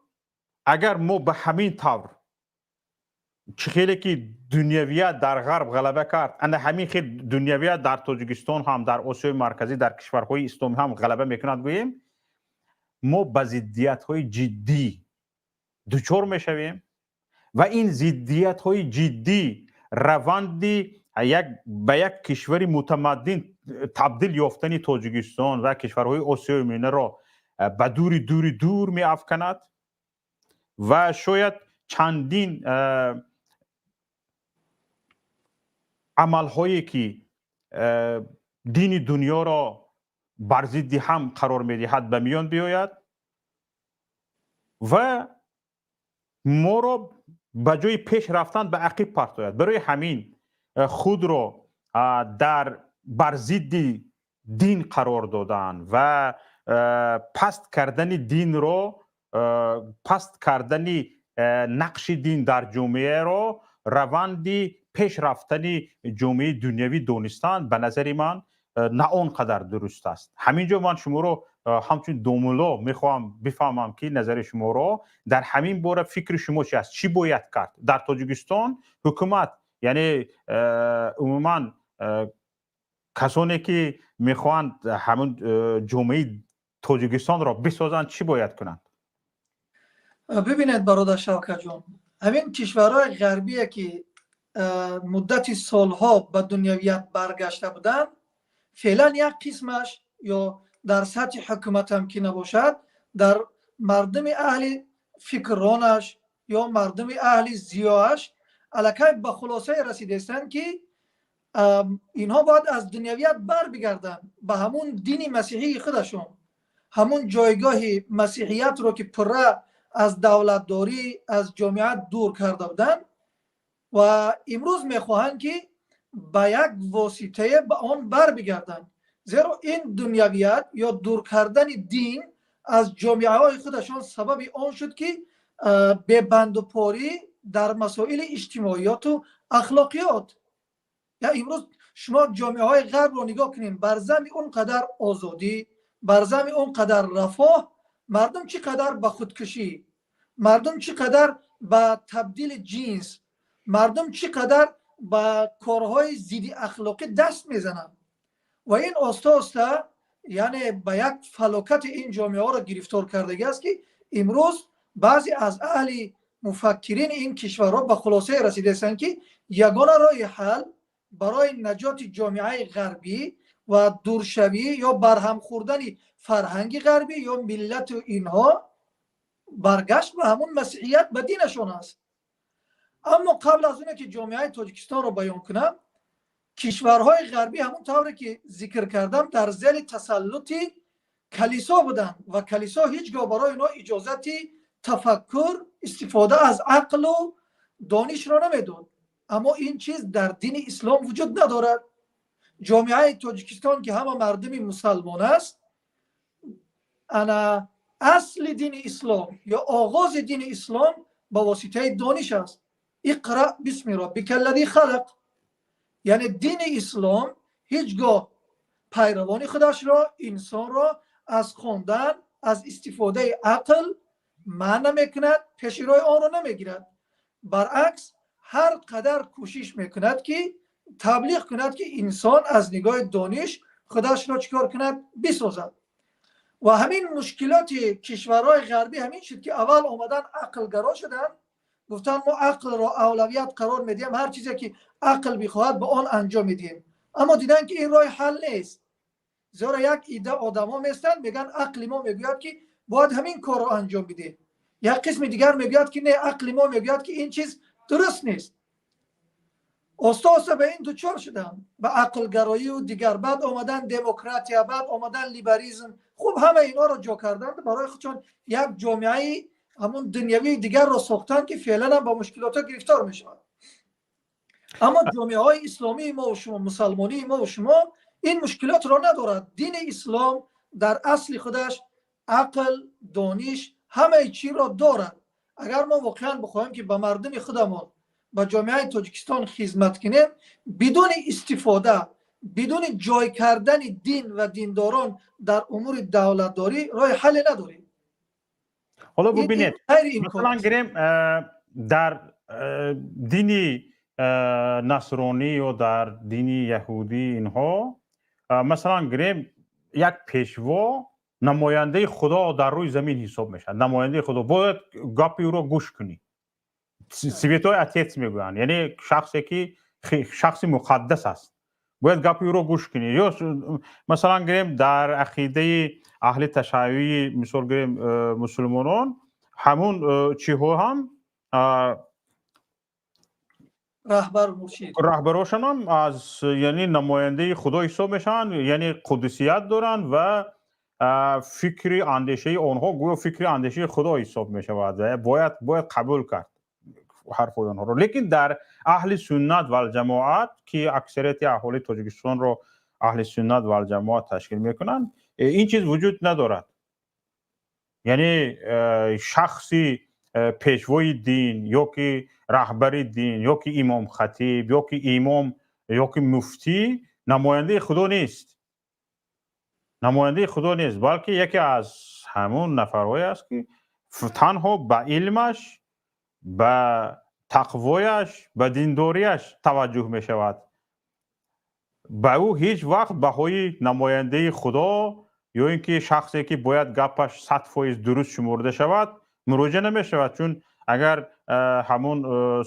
агар мо ба ҳамин тавр, чӣ хеле ки дунявият дар Ғарб ғалаба кард, ана ҳамин хел дунявият дар Тоҷикистон ҳам, дар Осиёи Марказӣ, дар кишварҳои исломӣ ҳам ғалаба мекунад, гӯем, мо ба зиддиятҳои ҷиддӣ дучор мешавем ва ин зиддиятҳои ҷиддӣ раванди як ба як кишвари мутамаддин табдил ёфтани Тоҷикистон ва кишварҳои Осиёи Миёнаро ба дури дури дур меафканад ва шояд чандин амалҳое, ки дини дунёро бар зидди ҳам қарор медиҳад, ба миён биёяд ва моро ба ҷои пеш рафтан ба ақиб партояд. Барои ҳамин худро дар бар зидди дин қарор додан ва паст кардани динро, паст кардани нақши дин дар ҷомеаро раванди пеш рафтани ҷомеаи дунявӣ донистан, ба назари ман, на он қадар дуруст аст. Ҳамин ҷо ман шуморо ҳамчун домулло мехоҳам бифаҳмам, ки назари шуморо дар ҳамин бора, фикри шумо чи аст, чӣ бояд кард дар Тоҷикистон ҳукумат, яъне умуман касоне, ки мехоҳанд ҳамун ҷомеаи Тоҷикистонро бисозанд, чӣ бояд кунанд? Бибинед, бародар Шавкатҷон, ҳамин кишварҳои ғарбие, ки муддати солҳо ба дунявият баргашта буданд, феълан як қисмаш ё дар сатҳи ҳукуматам ки набошад, дар мардуми аҳли фикрронаш ё мардуми аҳли зиёаш аллакай ба хулосае расидаистанд, ки инҳо бояд аз дунявият бар бигарданд ба ҳамун дини масеҳии худашон, ҳамун ҷойгоҳи масеҳиятро, ки пурра аз давлатдорӣ, аз ҷомеа дур карда буданд ва имрӯз мехоҳанд, ки ба як воситае ба он бар бигарданд, зеро ин дунявият ё дур кардани дин аз ҷомеаҳои худашон сабаби он шуд, ки бебандупорӣ дар масоили иҷтимоиёту ахлоқиёт. Я имрӯз шумо ҷомеаҳои ғарбро нигоҳ кунед, бар зами он қадар озодӣ, бар зами он қадар рафоҳ, мардум чӣ қадар ба худкушӣ, мардум чӣ қадар ба табдили ҷинс, мардум чӣ қадар ба корҳои зидди ахлоқӣ даст мезананд ва ин оста оста, яъне, ба як фалокати ин ҷомеаҳоро гирифтор кардагӣ аст, ки имрӯз баъзе аз аҳли муфаккирини ин кишварҳо ба хулосае расидаистанд, ки ягона роҳи ҳал барои наҷоти ҷомеаи ғарбӣ ва дуршавӣ ё барҳам хӯрдани фарҳанги ғарбӣ ё миллату инҳо баргашт ба ҳамун масеҳият, ба динашон аст. Аммо қабл аз оне ки ҷомеаи Тоҷикистонро баён кунам, кишварҳои ғарбӣ, ҳамун тавре ки зикр кардам, дар зери тасаллути калисо буданд ва калисо ҳеҷ гоҳ барои онҳо иҷозати тафаккур, истифода аз ақлу донишро намедод. Аммо ин чиз дар дини ислом вуҷуд надорад. Ҷомеаи Тоҷикистон, ки ҳама мардуми мусалмон аст, ана асли дини ислом ё оғози дини ислом ба воситаи дониш аст. Иқра бисми роббика аллази халақ. Яъне дини ислом ҳеҷ гоҳ пайравони худашро, инсонро аз хондан, аз истифодаи ақл манъ намекунад, пеши роҳи онро намегирад. Баръакс, ҳар қадар кӯшиш мекунад, ки таблиғ кунад, ки инсон аз нигоҳи дониш худашро чӣ кор кунад? Бисозад. Ва ҳамин мушкилоти кишварҳои ғарбӣ ҳамин шуд, ки аввал омадан ақлгаро шуданд, гуфтанд: мо ақлро авлавият қарор медиҳем, ҳар чизе ки ақл бихоҳад, ба он анҷом медиҳем. Аммо диданд, ки ин роҳи ҳал нест, зеро як ида одамҳо местанд, мегӯянд: ақли мо мегӯяд, ки бояд ҳамин корро анҷом бидиҳем. Як қисми дигар мегӯяд, ки не, ақли мо мегӯяд, ки ин чиз дуруст нест. Оста оста ба ин дучор шуданд, ба ақлгароию дигар. Баъд омадан демократия, баъд омадан либерализм. Хуб, ҳама инҳоро ҷо карданд, барои худшон як ҷомеаи Ҳамон дунявии дигарро сохтанд, ки феълан ҳам ба мушкилотҳо гирифтор мешавад. Аммо ҷомеаҳои исломии мо шумо, мусалмонии мо шумо ин мушкилотро надорад. Дини ислом дар асли худаш ақл, дониш, ҳамаи чиро дорад. Агар мо воқеан бихоҳем, ки ба мардуми худамон, ба ҷомеаи Тоҷикистон хизмат кунем, бидуни истифода, бидуни ҷой кардани дин ва диндорон дар умури давлатдорӣ роҳи ҳалле надорем. Ҳоло бубинед, масалан гирем, дар дини насронӣ ё дар дини яҳудӣ инҳо, масалан гирем, як пешво намояндаи Худо дар рӯи замин ҳисоб мешавад. Намояндаи Худо, бояд гапи ӯро гӯш кунӣ. Святой отец мегӯянд, яъне шахсе ки шахси муқаддас аст, бояд гапи ӯро гӯш кунӣ. Ё масалан гирем, дар ақидаи аҳли ташайюи, мисол гирем, мусулмонон, ҳамун чиҳо ҳам раҳбар, муршид. Раҳбарошон ҳам аз, яъне, намояндаи Худо ҳисоб мешаванд, яъне қудсият доранд ва фикри андешаи онҳо гӯё фикри андешаи Худо ҳисоб мешавад, бояд қабул кард ҳарфҳои онҳоро. Лекин дар аҳли суннат валҷамоат, ки аксарияти аҳолии Тоҷикистонро аҳли суннат валҷамоат ташкил мекунанд, ин чиз вуҷуд надорад. Яъне шахси пешвои дин ё ки раҳбари дин, ё ки имомхатиб, ё ки имом, ё ки муфтӣ намояндаи Худо нест, намояндаи Худо нест, балки яке аз ҳамун нафарҳое аст, ки танҳо ба илмаш, ба тақвояш, ба диндориаш таваҷҷӯҳ мешавад. Ба ӯ ҳеҷ вақт баҳои намояндаи Худо ё ин ки шахсе ки бояд гапаш 100% дуруст шумурда шавад, муроҷиа намешавад. Чун агар ҳамун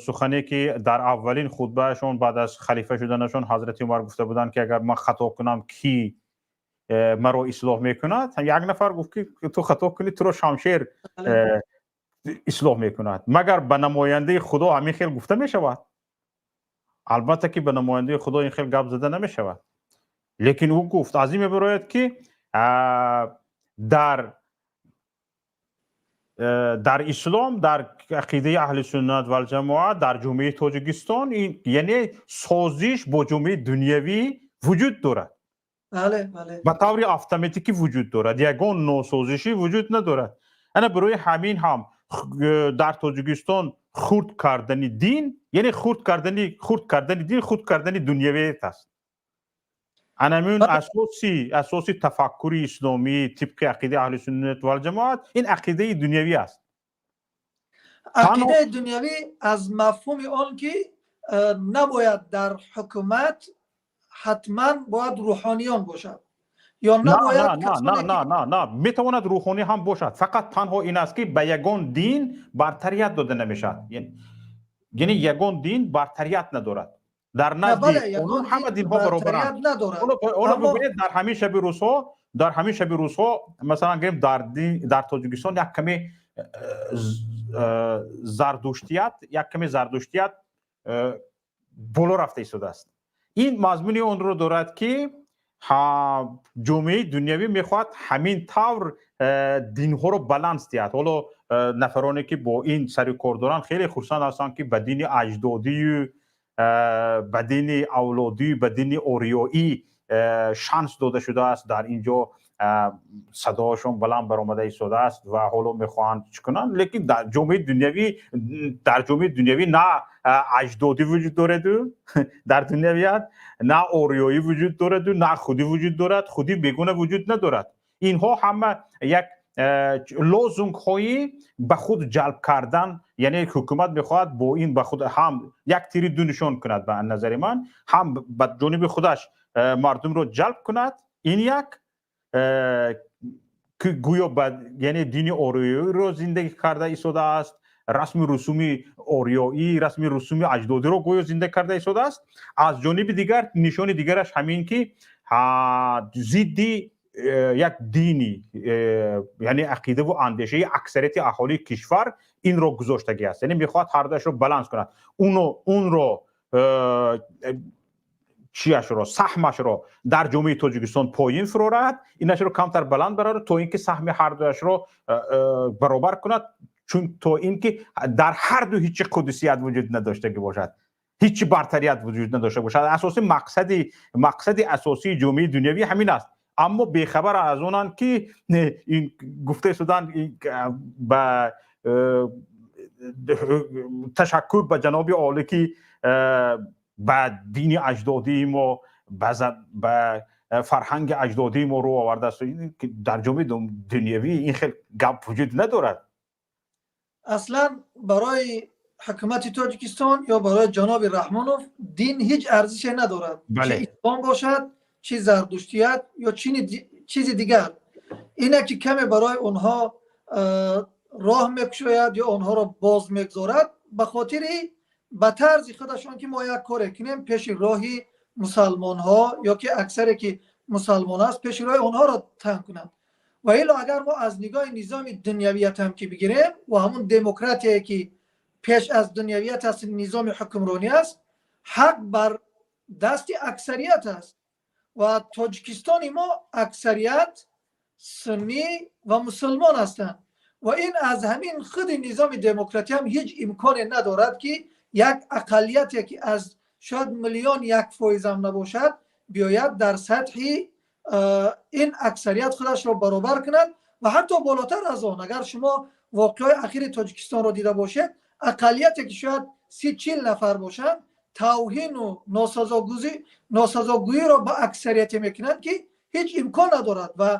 сухане ки дар аввалин хутбаашон баъд аз халифа шуданашон ҳазрати Умар гуфта буданд, ки агар ман хато кунам, кӣ маро ислоҳ мекунад? Як нафар гуфт, ки ту хато кунӣ, туро шамшер ислоҳ мекунад. Магар ба намояндаи Худо ҳамин хел гуфта мешавад? Албатта ки ба намояндаи Худо ин хел гап зада намешавад, лекин ӯ гуфт. Аз ин мебарояд, ки дар ислом, дар ақидаи аҳли суннат валҷамоат, дар ҷомеаи Тоҷикистон, яъне созиш бо ҷомеаи дунявӣ вуҷуд дорад, ба таври автоматикӣ вуҷуд дорад, ягон носозишӣ вуҷуд надорад. Ана барои ҳамин ҳам дар Тоҷикистон хурд кардани дин, яъне хурд кардани дин, хурд кардани дунявият аст. Анамун асоси тафаккури исломӣ тибқи ақидаи аҳли суннат валҷамоат ин ақидаи дунявӣ аст. Ақидаи дунявӣ аз мафҳуми он ки набояд дар ҳукумат ҳатман бояд рӯҳониён бошад ё набояд. На, на, на, на, метавонад рӯҳонӣ ҳам бошад. Фақат танҳо ин аст, ки ба ягон дин бартарият дода намешавад, яъне ягон дин бартарият надорад дар назди қонун, ҳама динҳо баробаранд. Ҳоло бубинед, дар ҳамин шаби рӯзҳо, масалан гирем, дар Тоҷикистон як каме зардуштият боло рафта истодааст. Ин мазмуни онро дорад, ки ҷомеаи дунявӣ мехоҳад ҳамин тавр динҳоро баланс диҳад. Ҳоло нафароне ки бо ин сари кор доранд, хеле хурсанд ҳастанд, ки ба дини аҷдодию, ба дини авлодӣ, ба дини ориёӣ шанс дода шудааст. Дар ин ҷо садоашон баланд баромада истодааст ва ҳоло мехоҳанд чӣ кунанд. Лекин дар ҷомеаи дунявӣ на аҷдодӣ вуҷуд дораду дар дунявият, на ориёӣ вуҷуд дораду, на худӣ вуҷуд дорад. Худи бегуна вуҷуд надорад. Инҳо ҳама як лозунгҳои ба худ ҷалб кардан, яъне ҳукумат мехоҳад бо ин ба худ ҳам як тири ду нишон кунад, ба назари ман, ҳам ба ҷониби худаш мардумро ҷалб кунад. Ин як гӯё яъне дини ориёиро зиндагӣ карда истодааст, расми русуми ориёӣ, расми русуми аҷдодиро гӯё зинда карда истодааст. Аз ҷониби дигар, нишони дигараш ҳамин ки зидди як дини, яъне ақидаву андешаи аксарияти аҳолии кишвар инро гузоштагӣ аст. Яъне мехоҳад ҳардуяшро баланс кунад, унро чиашро, саҳмашро дар ҷомеаи Тоҷикистон поин фурорад, инашро камтар баланд барорад, то ин ки саҳми ҳардуяшро баробар кунад. Чун то ин ки дар ҳар ду ҳеҷ қудсият вуҷуд надоштагӣ бошад, ҳеҷ бартарият вуҷуд надошта бошад. Асосӣ мақсади асосии ҷомеаи дунявӣ ҳамин аст, аммо бехабар аз онанд, ки ин гуфта шуданд. Ба ташаккур ба ҷаноби олӣ, ки ба дини аҷдодии мо, ба фарҳанги аҷдодии мо рӯ овардааст. Дар ҷомеаи дунявӣ ин хел гап вуҷуд надорад. Аслан барои ҳукумати Тоҷикистон ё барои ҷаноби Раҳмонов дин ҳеҷ арзише надорад, чӣ ислом бошад, чӣ зардуштият ё чизи дигар. Ине ки каме барои онҳо роҳ мекушояд ё онҳоро боз мегузорад, ба хотири ба тарзи худашон, ки мо як коре кунем, пеши роҳи мусалмонҳо ё ки аксаре ки мусалмон аст, пеши роҳи онҳоро танг кунанд. Ва илло агар мо аз нигоҳи низоми дунявият ҳам ки бигирем ва ҳамун демократияе ки пеш аз дунявият аст, низоми ҳукмронӣ аст, ҳақ бар дасти аксарият аст ва Тоҷикистони мо аксарият суннӣ ва мусулмон ҳастанд ва ин аз ҳамин худи низоми демократия ҳам ҳеҷ имконе надорад, ки як ақаллияте, ки аз шояд миллион 1% ҳам набошад, биёяд дар сатҳи ин аксарият худашро баробар кунад ва ҳатто болотар аз он. Агар шумо воқеаҳои ахири Тоҷикистонро дида бошед, ақаллияте ки шояд 30-40 нафар бошанд, тавҳину носазогӯиро ба аксарияте мекунанд, ки ҳеҷ имкон надорад. Ва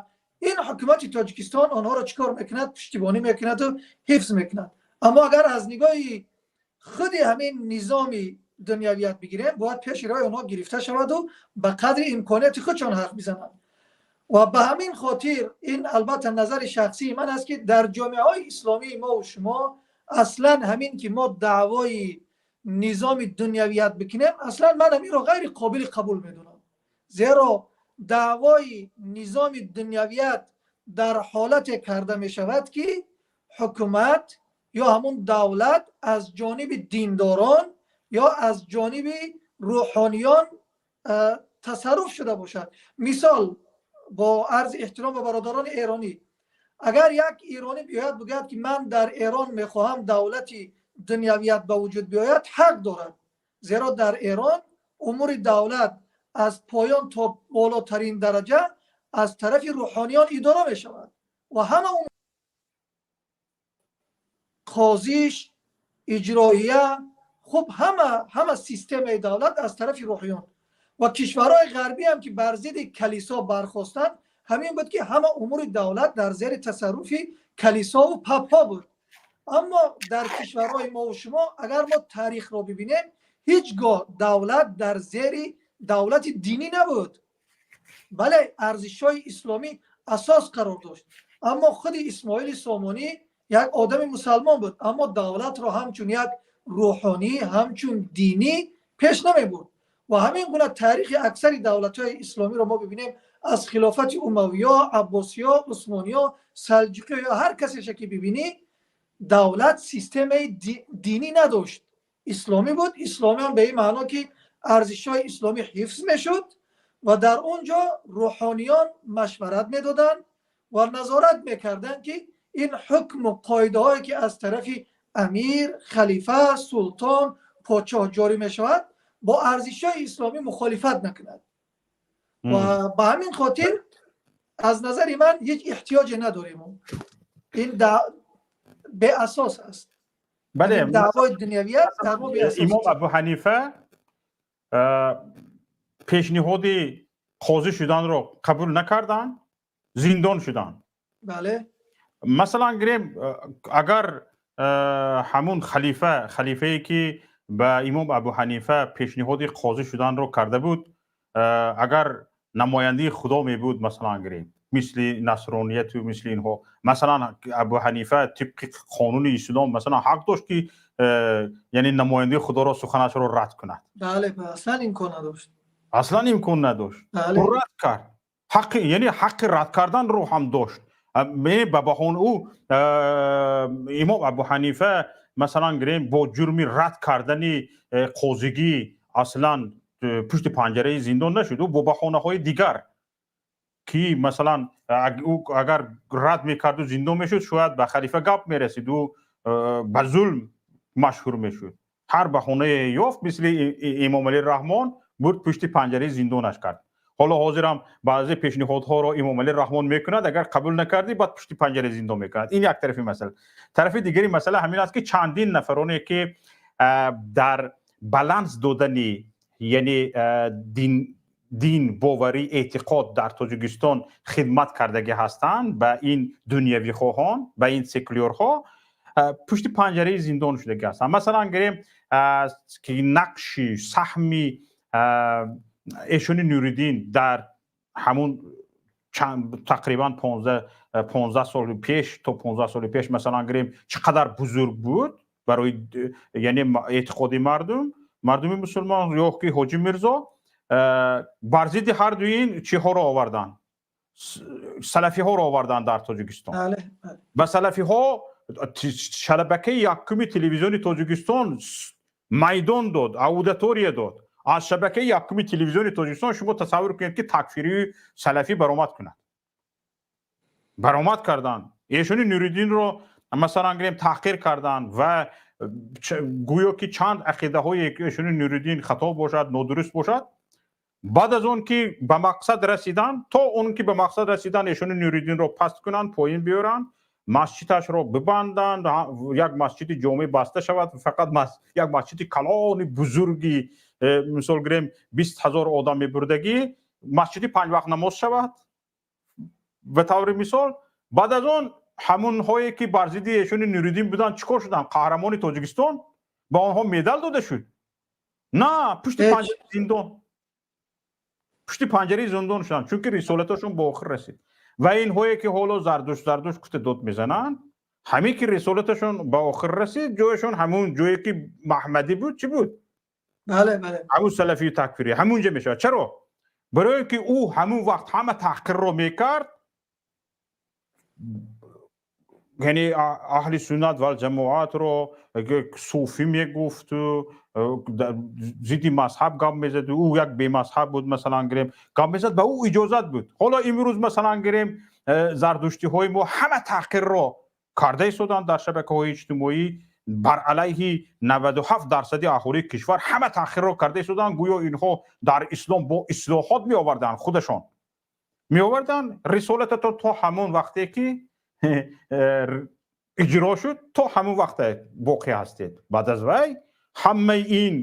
ин ҳукумати Тоҷикистон онҳоро чӣ кор мекунад? Пуштибонӣ мекунаду ҳифз мекунад. Аммо агар аз нигоҳи худи ҳамин низоми дунявият бигирем, бояд пеши роҳи онҳо гирифта шаваду ба қадри имконияти худшон ҳарф бизананд. Ва ба ҳамин хотир ин албатта назари шахсии ман аст, ки дар ҷомеаҳои исломии мо шумо аслан ҳамин ки мо даъвои низоми дунявият бикунем, аслан ман ҳаминро ғайри қобили қабул медонам, зеро даъвои низоми дунявият дар ҳолате карда мешавад, ки ҳукумат ё ҳамун давлат аз ҷониби диндорон ё аз ҷониби рӯҳониён тасарруф шуда бошад. Мисол, бо арзи эҳтиром ба бародарони эронӣ, агар як эронӣ биёяд, бигӯяд, ки ман дар Эрон мехоҳам давлати дунявият ба вуҷуд биёяд, ҳақ дорад, зеро дар Эрон умури давлат аз поён то болотарин дараҷа аз тарафи рӯҳониён идора мешавад ва ҳама қозиш, иҷроия, хуб, ҳама системаи давлат аз тарафи рӯҳиён. Ва кишварҳои ғарбӣ ҳам, ки бар зидди калисо бархостанд, ҳамин буд, ки ҳама умури давлат дар зери тасарруфи калисову папҳо буд. Аммо дар кишварҳои мову шумо, агар мо таърихро бибинем, ҳеҷ гоҳ давлат дар зери давлати динӣ набуд. Бале, арзишҳои исломӣ асос қарор дошт, аммо худи Исмоили Сомонӣ як одами мусалмон буд, аммо давлатро ҳамчун як рӯҳонӣ, ҳамчун динӣ пеш намебурд. Ва ҳамин гуна таърихи аксари давлатҳои исломиро мо бибинем, аз хилофати умавиё, аббосиё, усмониё, салҷуқиё ё ҳар касеша ки бибинӣ, давлат системаи динӣ надошт, исломӣ буд. Исломӣ ҳам ба ин маъно, ки арзишҳои исломӣ ҳифз мешуд ва дар он ҷо рӯҳониён машварат медоданд ва назорат мекарданд, ки ин ҳукму қоидаҳое, ки аз тарафи амир, халифа, султон, подшоҳ ҷорӣ мешавад, бо арзишҳои исломӣ мухолифат накунад. Ва ба ҳамин хотир аз назари ман ҳеҷ эҳтиёҷе надорем, ин беасос аст. Бале. Даъвои дунявият дар мо беасос. Имом Абу Ҳанифа пешниҳоди қозӣ шуданро қабул накарданд, зиндон шуданд. Бале. Масалан гирем, агар ҳамун халифа, халифае ки ба имом Абу Ҳанифа пешниҳоди қозӣ шуданро карда буд, агар намояндаи Худо мебуд, масалан гирем, мисли насронияту мисли инҳо, масалан, Абу Ҳанифа тибқи қонуни ислом, масалан, ҳақ дошт, ки яъне намояндаи Худоро суханашро рад кунад? Бале, аслан имкон надошт. Аслан имкон надошт. Рад кард, ҳаққи, яъне ҳаққи рад карданро ҳам дошт. Ба баҳона ӯ, имом Абу Ҳанифа, масалан гирем, бо ҷурми рад кардани қозигӣ аслан пушти панҷараи зиндон нашуд. Ӯ бо баҳонаҳои дигар, ки масалан ӯ агар рад мекарду зиндон мешуд, шояд ба халифа гап мерасид, ӯ Ба зулм машҳур мешуд. Ҳар баҳонае ёфт, мисли Эмомалӣ Раҳмон, бурд, пушти панҷараи зиндонаш кард. Ҳоло ҳозирам баъзе пешниҳодҳоро Эмомалӣ Раҳмон мекунад, агар қабул накардӣ, баъд пушти панҷараи зиндон мекунад. Ин як тарафи масъала. Тарафи дигари масъала ҳамин аст, ки чандин нафароне, ки дар баланс додани, яъне дин, боварӣ, эътиқод дар Тоҷикистон хидмат кардагӣ ҳастанд, ба ин дунявихоҳон, ба ин секулярҳо, пушти панҷараи зиндон шудагӣ ҳастанд. Масалан гирем, ки нақши, саҳми эшони Нуриддин дар ҳамун тақрибан 15 соли пеш то 15 соли пеш, масалан гирем, чӣ қадар бузург буд барои, яъне, эътиқоди мардуми мусулмон, ё ки Ҳоҷи Мирзо. Бар зидди ҳар дуи ин чиҳоро оварданд? Салафиҳоро оварданд дар Тоҷикистон. Ба салафиҳо шабакаи якуми телевизиони Тоҷикистон майдон дод, аудитория дод. Аз шабакаи якуми телевизиони Тоҷикистон шумо тасаввур кунед, ки такфирии салафӣ баромад кунад. Баромад карданд, эшони Нуриддинро, масалан гирем, таҳқир карданд ва гӯё ки чанд ақидаҳое ки эшони Нуриддин хато бошад, нодуруст бошад. Баъд аз он ки ба мақсад расиданд, то он ки ба мақсад расиданд, эшони Нуриддинро паст кунанд, поин биёранд, масҷидашро бибанданд, як масҷиди ҷомеъ баста шавад, фақат як масҷиди калони бузурги, мисол гирем, 20 000 одам мебурдагӣ, масҷиди панҷвақт намоз шавад, ба таври мисол. Баъд аз он ҳамонҳое ки бар зидди эшони Нуриддин буданд, чӣ кор шуданд? Қаҳрамони Тоҷикистон, ба онҳо медал дода шуд? На, пушти панҷараи зиндон, пушти панҷараи зиндон шуданд, чунки рисолаташон ба охир расид. Ва инҳое ки ҳоло Зардушт, Зардушт гуфта дод мезананд, ҳамин ки рисолаташон ба охир расид, ҷояшон ҳамун ҷое ки Маҳмадӣ буд, чӣ буд? Бале, бале. Ҳамун салафию такфирӣ ҳамунҷа мешавад. Чаро? Барои ки ӯ ҳамун вақт ҳама таҳқирро мекард, яъне аҳли суннат вал ҷамоатро суфӣ мегуфту зидди мазҳаб гап мезад. Ӯ як бемазҳаб буд, масалан гирем, гап мезад, ба ӯ иҷозат буд. Ҳоло имрӯз, масалан гирем, зардуштиҳои мо ҳама таҳқирро карда истоданд дар шабакаҳои иҷтимоӣ бар алайҳи 97 дарсади аҳолии кишвар. Ҳама таҳқирро карда истоданд, гӯё инҳо дар ислом бо ислоҳот меоварданд, худашон меоварданд. Рисолатато то ҳамон вақте ки иҷро шуд, то ҳамон вақте боқӣ ҳастед. Баъд аз вай ҳамаи ин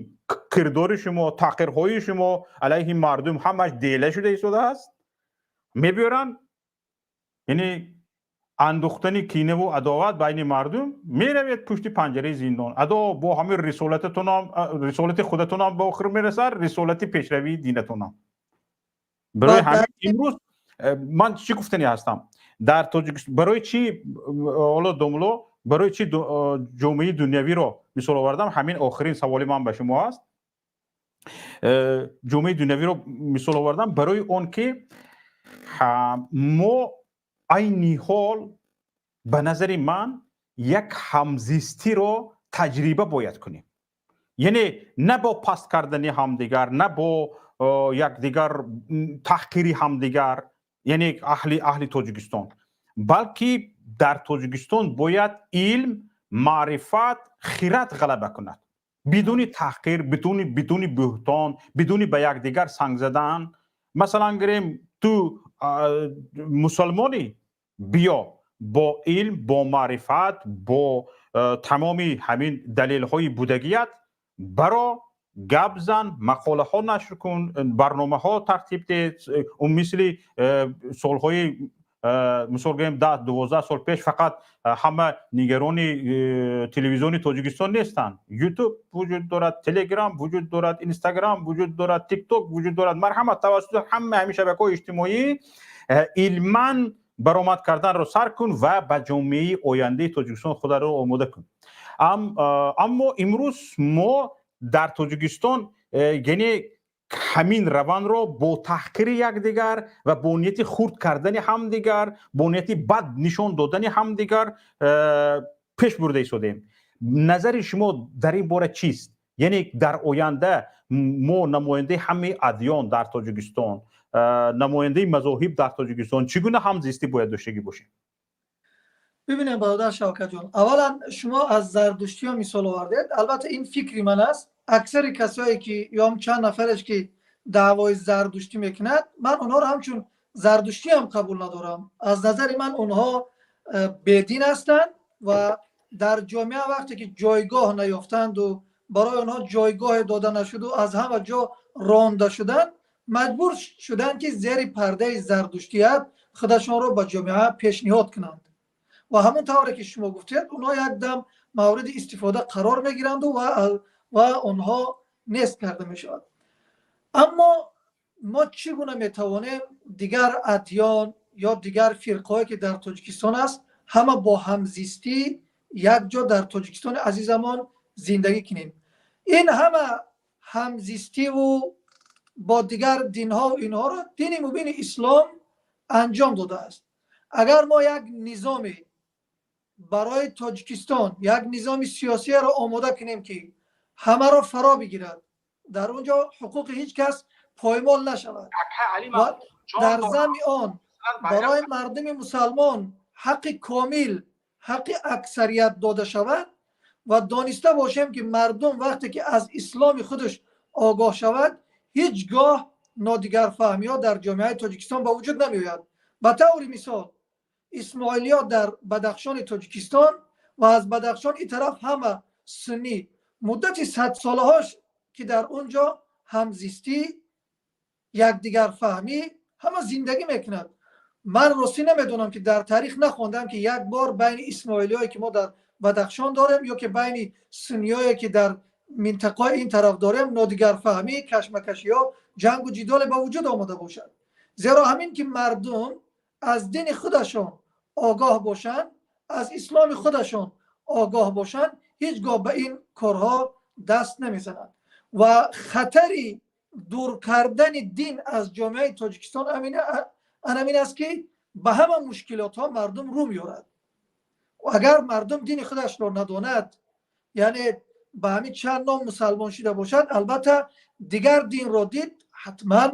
кирдори шумо, таҳқирҳои шумо алайҳи мардум ҳамаш дела шуда истодааст. Мебиёранд, яъне андухтани кинаву адоват байни мардум, меравед пушти панҷараи зиндон. Адо бо ҳамин рисолататонам, рисолати худатонам ба охир мерасад, рисолати пешравии динатонам. Барои ҳамин имрӯз ман чӣ гуфтанӣ ҳастам дар Тоҷикистон? Барои чӣ ҳоло, домуло, барои чӣ ҷомеаи дунявиро мисол овардам? Ҳамин охирин саволи ман ба шумо аст. Ҷомеаи дунявиро мисол овардам барои он ки мо айни ҳол, ба назари ман, як ҳамзистиро таҷриба бояд кунем, яъне на бо паст кардани ҳамдигар, на бо якдигар таҳқири ҳамдигар, яъне аҳли Тоҷикистон, балки дар Тоҷикистон бояд илм, маърифат, хират ғалаба кунад, бидуни таҳқир, бидуни буҳтон, бидуни ба якдигар санг задан. Масалан гирем, ту мусулмонӣ, биё бо илм, бо маърифат, бо тамоми ҳамин далелҳои будагият баро, гап зан, мақолаҳо нашр кун, барномаҳо тартиб деҳ. Мисли солҳои, мисол гӯем, 10-12 сол пеш, фақат ҳама нигарони телевизиони Тоҷикистон нестанд. Ютуб вуҷуд дорад, Телеграм вуҷуд дорад, Инстаграм вуҷуд дорад, Тикток вуҷуд дорад. Марҳамат, тавассути ҳама ҳамин шабакаҳои иҷтимоӣ илман баромад карданро сар кун ва ба ҷомеаи ояндаи Тоҷикистон хударо омода кун. Аммо имрӯз мо дар Тоҷикистон, яъне, ҳамин равандро бо таҳқири якдигар ва бо нияти хурд кардани ҳамдигар, бо нияти бад нишон додани ҳамдигар пеш бурда истодем. Назари шумо дар ин бора чист? Яъне дар оянда мо, намояндаи ҳамаи адён дар Тоҷикистон, намояндаи мазоҳиб дар Тоҷикистон, чӣ гуна ҳамзистӣ бояд доштагӣ бошем? Бибинем, бародар Шавкатҷон, аввалан шумо аз зардуштиҳо мисол овардед. Албатта, ин фикри ман аст. Аксари касое ки ё чанд нафареш ки даъвои зардуштӣ мекунад, ман онҳоро ҳамчун зардуштӣ ҳам қабул надорам. Аз назари ман онҳо бедин ҳастанд ва дар ҷомеа вақте ки ҷойгоҳ наёфтанду барои онҳо ҷойгоҳе дода нашуду аз ҳама ҷо ронда шуданд, маҷбур шуданд, ки зери пардаи зардуштият худашонро ба ҷомеа пешниҳод кунанд. Ва ҳамон тавре ки шумо гуфтед, онҳо якдам мавриди истифода қарор мегиранду ва онҳо нест карда мешавад. Аммо мо чӣ гуна метавонем дигар адён ё дигар фирқаҳое ки дар Тоҷикистон аст, ҳама бо ҳамзистӣ якҷо дар Тоҷикистони азизамон зиндагӣ кунем? Ин ҳама ҳамзистиву бо дигар динҳову инҳоро дини мубини ислом анҷом додааст. Агар мо як низоме барои Тоҷикистон, як низоми сиёсиеро омода кунем, ки ҳамаро фаро бигирад, дар он ҷо ҳуқуқи ҳеҷ кас поймол нашавад ва дар замми он барои мардуми мусалмон ҳаққи комил, ҳаққи аксарият дода шавад ва дониста бошем, ки мардум вақте ки аз исломи худаш огоҳ шавад, ҳеҷ гоҳ нодигарфаҳмиҳо дар ҷомеаи Тоҷикистон ба вуҷуд намеояд. Ба таври мисол, исмоилиё дар Бадахшони Тоҷикистон ва аз Бадахшон ин тараф ҳама суннӣ, муддати садсолаҳош ки дар он ҷо ҳамзистӣ, якдигарфаҳмӣ, ҳама зиндагӣ мекунад. Ман ростӣ намедонам, ки дар таърих нахондам, ки як бор байни исмоилиёе ки мо дар Бадахшон дорем ё ки байни сунниёе ки дар минтақаи ин тараф дорем, нодигарфаҳмӣ, кашмакашиҳо, ҷангу ҷидоле ба вуҷуд омада бошад. Зеро ҳамин ки мардум аз дини худашон огоҳ бошанд, аз исломи худашон огоҳ бошанд, ҳеҷ гоҳ ба ин корҳо даст намезананд. Ва хатари дур кардани дин аз ҷомеаи Тоҷикистон анамин аст, ки ба ҳама мушкилотҳо мардум рӯ меорад. Агар мардум дини худашро надонад, яъне ба ҳамин чанд ном мусалмон шида бошад, албатта, дигар динро дид, ҳатман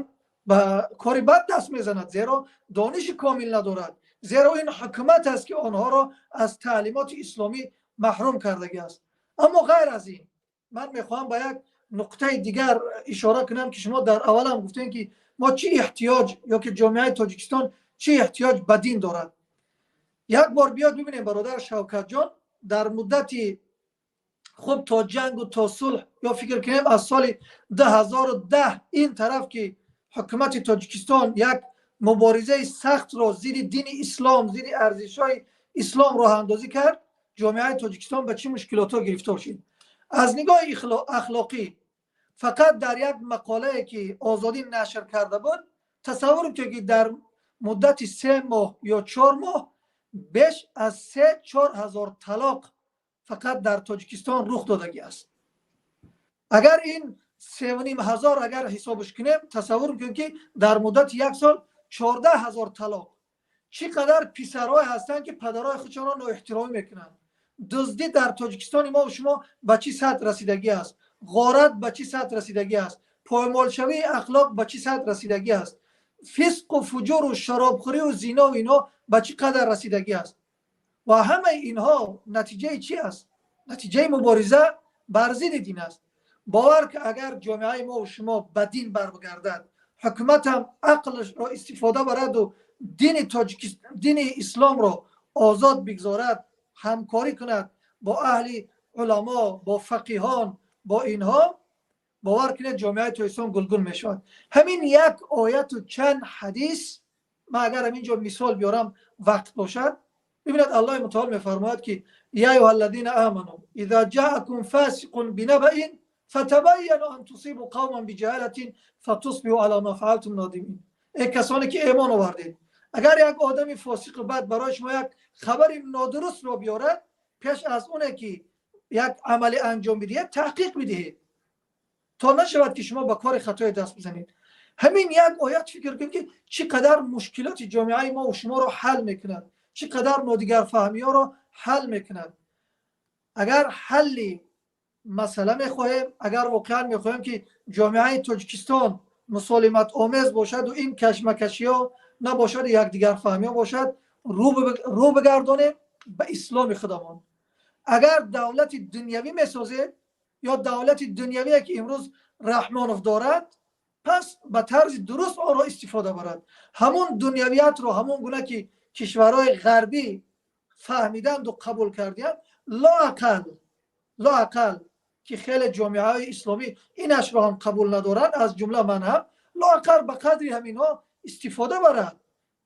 ба кори бад даст мезанад, зеро дониши комил надорад, зеро ин ҳукумат аст, ки онҳоро аз таълимоти исломӣ маҳрум кардагӣ аст. Аммо ғайр аз ин, ман мехоҳам ба як нуқтаи дигар ишора кунам, ки шумо дар аввалам гуфтем, ки мо чӣ эҳтиёҷ ё ки ҷомеаи Тоҷикистон чӣ эҳтиёҷ ба дин дорад. Як бор биёд бибинем, бародар Шавкатҷон, дар муддати хуб то ҷангу то сулҳ, ё фикр кунем, аз соли 2010 ин тараф, ки ҳукумати Тоҷикистон як муборизаи сахтро зидди дини ислом, зидди арзишҳои ислом роҳандозӣ кард, ҷомеаи Тоҷикистон ба чӣ мушкилотҳо гирифтор шуд. Аз нигоҳи ахлоқӣ, фақат дар як мақолае ки Озодӣ нашр карда буд, тасаввур кунед, ки дар муддати 3 моҳ ё 4 моҳ беш аз 3-4 ҳазор талоқ фақат дар Тоҷикистон рух додагӣ аст. Агар ин 3,5 ҳазор агар ҳисобш кунем, тасаввур кунем, ки дар муддати як сол 14 ҳазор талоқ. Чӣ қадар писарҳое ҳастанд, ки падарҳои худшонро ноэҳтиромӣ мекунанд. Дуздӣ дар Тоҷикистони мо шумо ба чӣ сатҳ расидагӣ аст, ғорат ба чӣ сатҳ расидагӣ аст, поймолшавии ахлоқ ба чӣ сатҳ расидагӣ аст, фисқу фуҷуру шаробхӯриву зинову инҳо ба чӣ қадар расидагӣ аст. Ва ҳамаи инҳо натиҷаи чӣ аст? Натиҷаи мубориза бар зидди дин аст. Бовар ки, агар ҷомеаи мо шумо ба дин баргардад, ҳукуматам ақлашро истифода бараду дини тоҷики, дини исломро озод бигзорад, ҳамкорӣ кунад бо аҳли уламо, бо фақиҳон, бо инҳо, бовар кунед, ҷомеаи Тоҷикистон гулгул мешавад. Ҳамин як ояту чанд ҳадис, ман агар ҳамин ҷо мисол биёрам, вақт бошад. Бибинед, Аллоҳи мутаол мефармояд, ки يا أيها الذين آمنوا إذا جاءكم فاسق بنبإ فتبينوا أن تصيبوا قوما بجهالة فتصبحوا على ما فعلتم نادمين. Эй касоне ки эъмон овардед, агар як одами фосиқу бад барои шумо як хабари нодурустро биёрад, пеш аз оне ки як амале анҷом бидиҳед, таҳқиқ бидиҳед, то нашавад, ки шумо ба кори хатое даст бизанед. Ҳамин як оят, фикр кунед, ки чӣ қадар мушкилоти ҷомеаи мо шуморо ҳал мекунад, чӣ қадар нодигарфаҳмиҳоро ҳал мекунад. Агар ҳалли масъала мехоҳем, агар воқеан мехоҳем, ки ҷомеаи Тоҷикистон мусолиматомез бошаду ин кашмакашиҳо набошаду якдигарфаҳмиҳо бошад, рӯ бигардонем. Ба исломи худамон агар давлати дунявӣ месозед ё давлати дунявие, ки имрӯз Раҳмонов дорад, пас ба тарзи дуруст онро истифода барад. Ҳамун дунявиятро ҳамон гуна, ки кишварҳои ғарбӣ фаҳмиданду қабул кардиянд, лоақал, ки хеле ҷомеаҳои исломӣ инашро ҳам қабул надоранд, аз ҷумла ман ҳам, лоақал ба қадри ҳаминҳо истифода барад,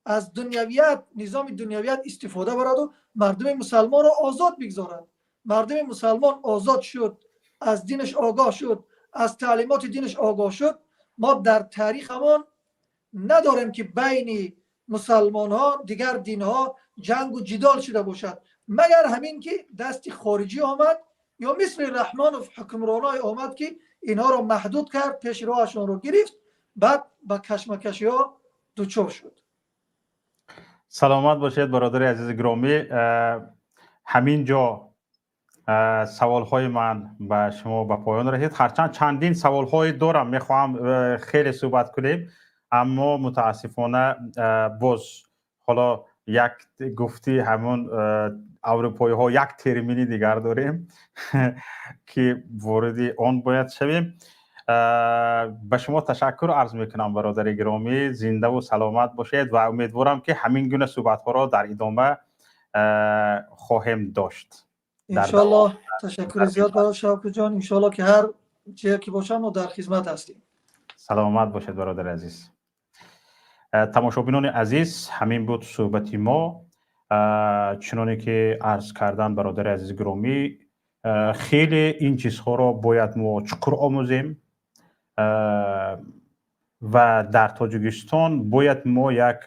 аз дунявият, низоми дунявият истифода бараду мардуми мусалмонро озод бигзорад. Мардуми мусалмон озод шуд, аз динаш огоҳ шуд, аз таълимоти динаш огоҳ шуд. Мо дар таърихамон надорем, ки байни мусалмонҳо, дигар динҳо ҷангу ҷидол шуда бошад, магар ҳамин ки дасти хориҷӣ омад ё мисли Раҳмонов ҳукмроное омад, ки инҳоро маҳдуд кард, пеши роҳашонро гирифт, баъд ба кашмакашиҳо дучор шуд. Саломат бошед, бародари азизи гиромӣ. Ҳамин ҷо саволҳои ман ба шумо ба поён расид. Ҳарчанд чандин саволҳое дорам, мехоҳам хеле суҳбат кунем, аммо мутаассифона боз ҳоло як гуфти ҳамон аврупоиҳо як термини дигар дорем, ки вориди он бояд шавем. Ба шумо ташаккур арз мекунам, бародари гиромӣ. Зиндаву саломат бошед ва умедворам, ки ҳамин гуна суҳбатҳоро дар идома хоҳем дошт. Иншоаллоҳ. Ташаккури зиёд, бародар Шавкатҷон. Иншоаллоҳ, ки ҳар ҷое ки бошам, мо дар хизмат ҳастем. Саломат бошед, бародари азиз. Тамошобинони азиз, ҳамин буд суҳбати мо. Чуноне ки арз кардан бародари азизи гиромӣ, хеле ин чизҳоро бояд мо чуқур омӯзем ва дар Тоҷикистон бояд мо як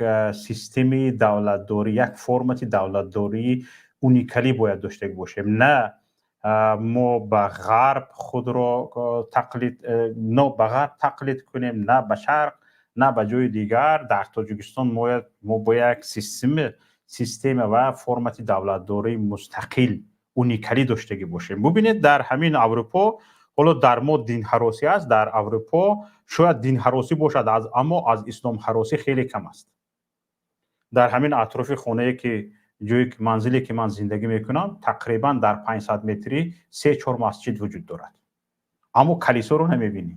системаи давлатдорӣ, як формати давлатдории уникалӣ бояд дошта бошем. На мо ба ғарб худро тақлид, на ба ғарб тақлид кунем, на ба шарқ, на ба ҷои дигар. Дар Тоҷикистон мо бояд як система ва формати давлатдории мустақил, уникалӣ доштагӣ бошем. Бубинед, дар ҳамин Аврупо ҳоло дар мо динҳаросӣ аст, дар Аврупо шояд динҳаросӣ бошад, аммо аз исломҳаросӣ хеле кам аст. Дар ҳамин атрофи хонае ки ҷое, манзиле ки ман зиндагӣ мекунам, тақрибан дар 500 метрӣ се чор масҷид вуҷуд дорад, аммо калисоро намебинӣ.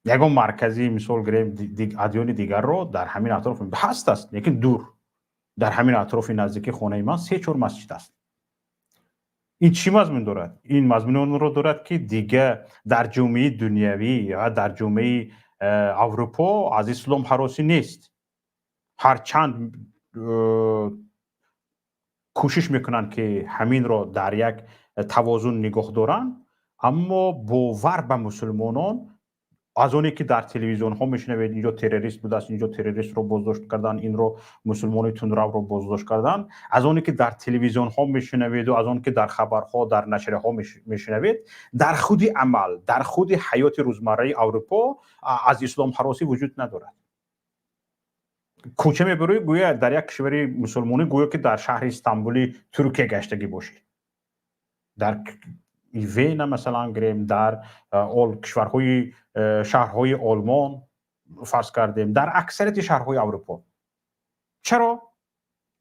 Ягон маркази, мисол гирем, адёни дигарро дар ҳамин атроф ҳаст аст, лекин дур. Дар ҳамин атрофи наздики хонаи ман се чор масҷид аст. Ин чӣ мазмун дорад? Ин мазмуни онро дорад, ки дига дар ҷомеаи дунявӣ ва дар ҷомеаи Аврупо аз ислом ҳаросӣ нест. Ҳарчанд кӯшиш мекунанд, ки ҳаминро дар як тавозун нигоҳ доранд, аммо бовар ба мусулмонон аз оне ки дар телевизионҳо мешунавед, инҷо террорист будааст, инҷо террористро боздошт карданд, инро мусулмони тундравро боздошт карданд, аз оне ки дар телевизионҳо мешунаведу аз оне ки дар хабарҳо, дар нашрияҳо мешунавед, дар худи амал, дар худи ҳаёти рӯзмарраи Аврупо аз исломҳаросӣ вуҷуд надорад. Кӯча мебурӣ, гӯя дар як кишвари мусулмонӣ, гӯё ки дар шаҳри Истанбули Туркия гаштагӣ бошӣ, дар Вена, масалан гирем, дар кишварҳои, шаҳрҳои Олмон, фарз кардем, дар аксарияти шаҳрҳои Аврупо. Чаро?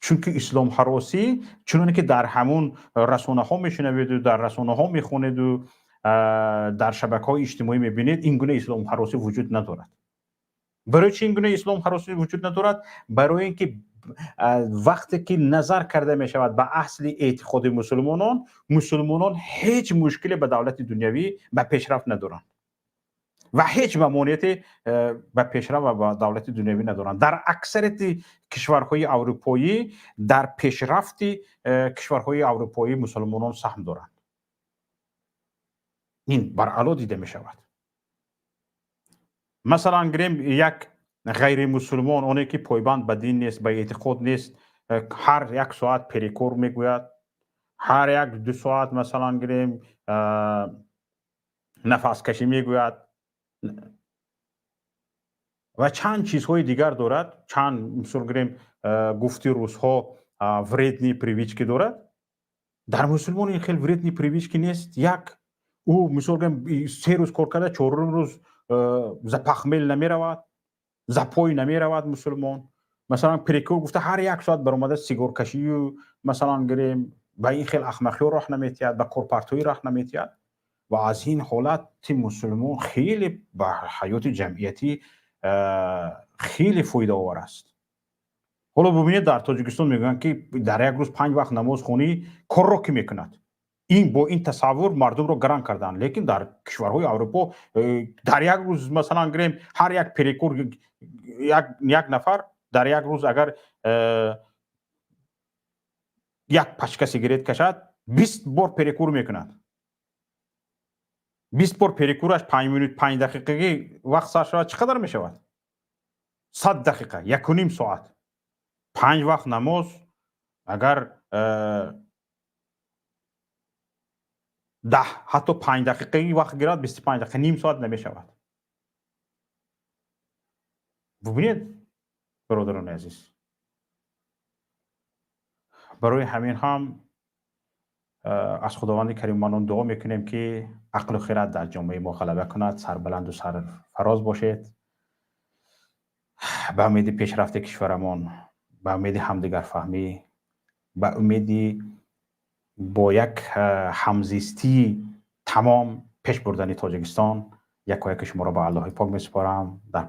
Чунки исломҳаросӣ, чуноне ки дар ҳамун расонаҳо мешунаведу дар расонаҳо мехонеду дар шабакаҳои иҷтимоӣ мебинед, ин гуна исломҳаросӣ вуҷуд надорад. Барои чи ин гуна исломҳаросӣ вуҷуд надорад? Барои ин ки вақте ки назар карда мешавад ба асли эътиқоди мусулмонон, мусулмонон ҳеҷ мушкиле ба давлати дунявӣ, ба пешрафт надоранд ва ҳеҷ мамониате ба пешрафт ва ба давлати дунявӣ надоранд. Дар аксарияти кишварҳои аврупоӣ, дар пешрафти кишварҳои аврупоӣ мусулмонон саҳм доранд. Ин баръало дида мешавад. Масалан гирем, як ғайримусулмон, оне ки пойбанд ба дин нест, ба эътиқод нест, ҳар як соат перекур мегӯяд, ҳар як 2 соат, масалан гирем, нафаскашӣ мегӯяд ва чанд чизҳои дигар дорад, чанд, мисол гирем, гуфти русҳо, вредные привычки дорад. Дар мусулмон ин хел вредные привычки нест. Як ӯ, мисол гирем, 3 рӯз кор карда, чорум рӯз за похмелье намеравад, запой намеравад мусулмон. Масалан, перекур гуфта, ҳар як соат баромада сигоркашию, масалан гирем, ба ин хел ахмақиҳо роҳ наметиҳад, ба корпартоӣ роҳ наметиҳад. Ва аз ин ҳолати мусулмон хеле ба ҳаёти ҷамъиятӣ хеле фоидаовар аст. Ҳоло бубинед, дар Тоҷикистон мегӯянд, ки дар як рӯз панҷ вақт намоз хонӣ, корро кӣ мекунад? Ин бо ин тасаввур мардумро гаранг карданд. Лекин дар кишварҳои Аврупо дар як рӯз, масалан гирем, ҳар як перекур, як нафар дар як рӯз агар як пачка сигарет кашад, 20 бор перекур мекунад. 20 бор перекураш 5 минут, 5 дақиқагӣ вақт сар шавад, чӣ қадар мешавад? 100 дақиқа, 1,5 соат. Панҷ вақт намоз агар 10, ҳатто 5 дақиқаи вақт гирад, 25 дақиқа, ним соат намешавад. Бубинед, бародарони азиз, барои ҳамин ҳам аз Худованди Каримманон дуо мекунем, ки ақлу хирад дар ҷомеаи мо ғалаба кунад. Сарбаланду сарфароз бошед. Ба умеди пешрафти кишварамон, ба умеди ҳамдигарфаҳмӣ, ба умеди бо як ҳамзистии тамом пеш бурдани Тоҷикистон, якояки шуморо ба Аллоҳи пок месупорам. Дар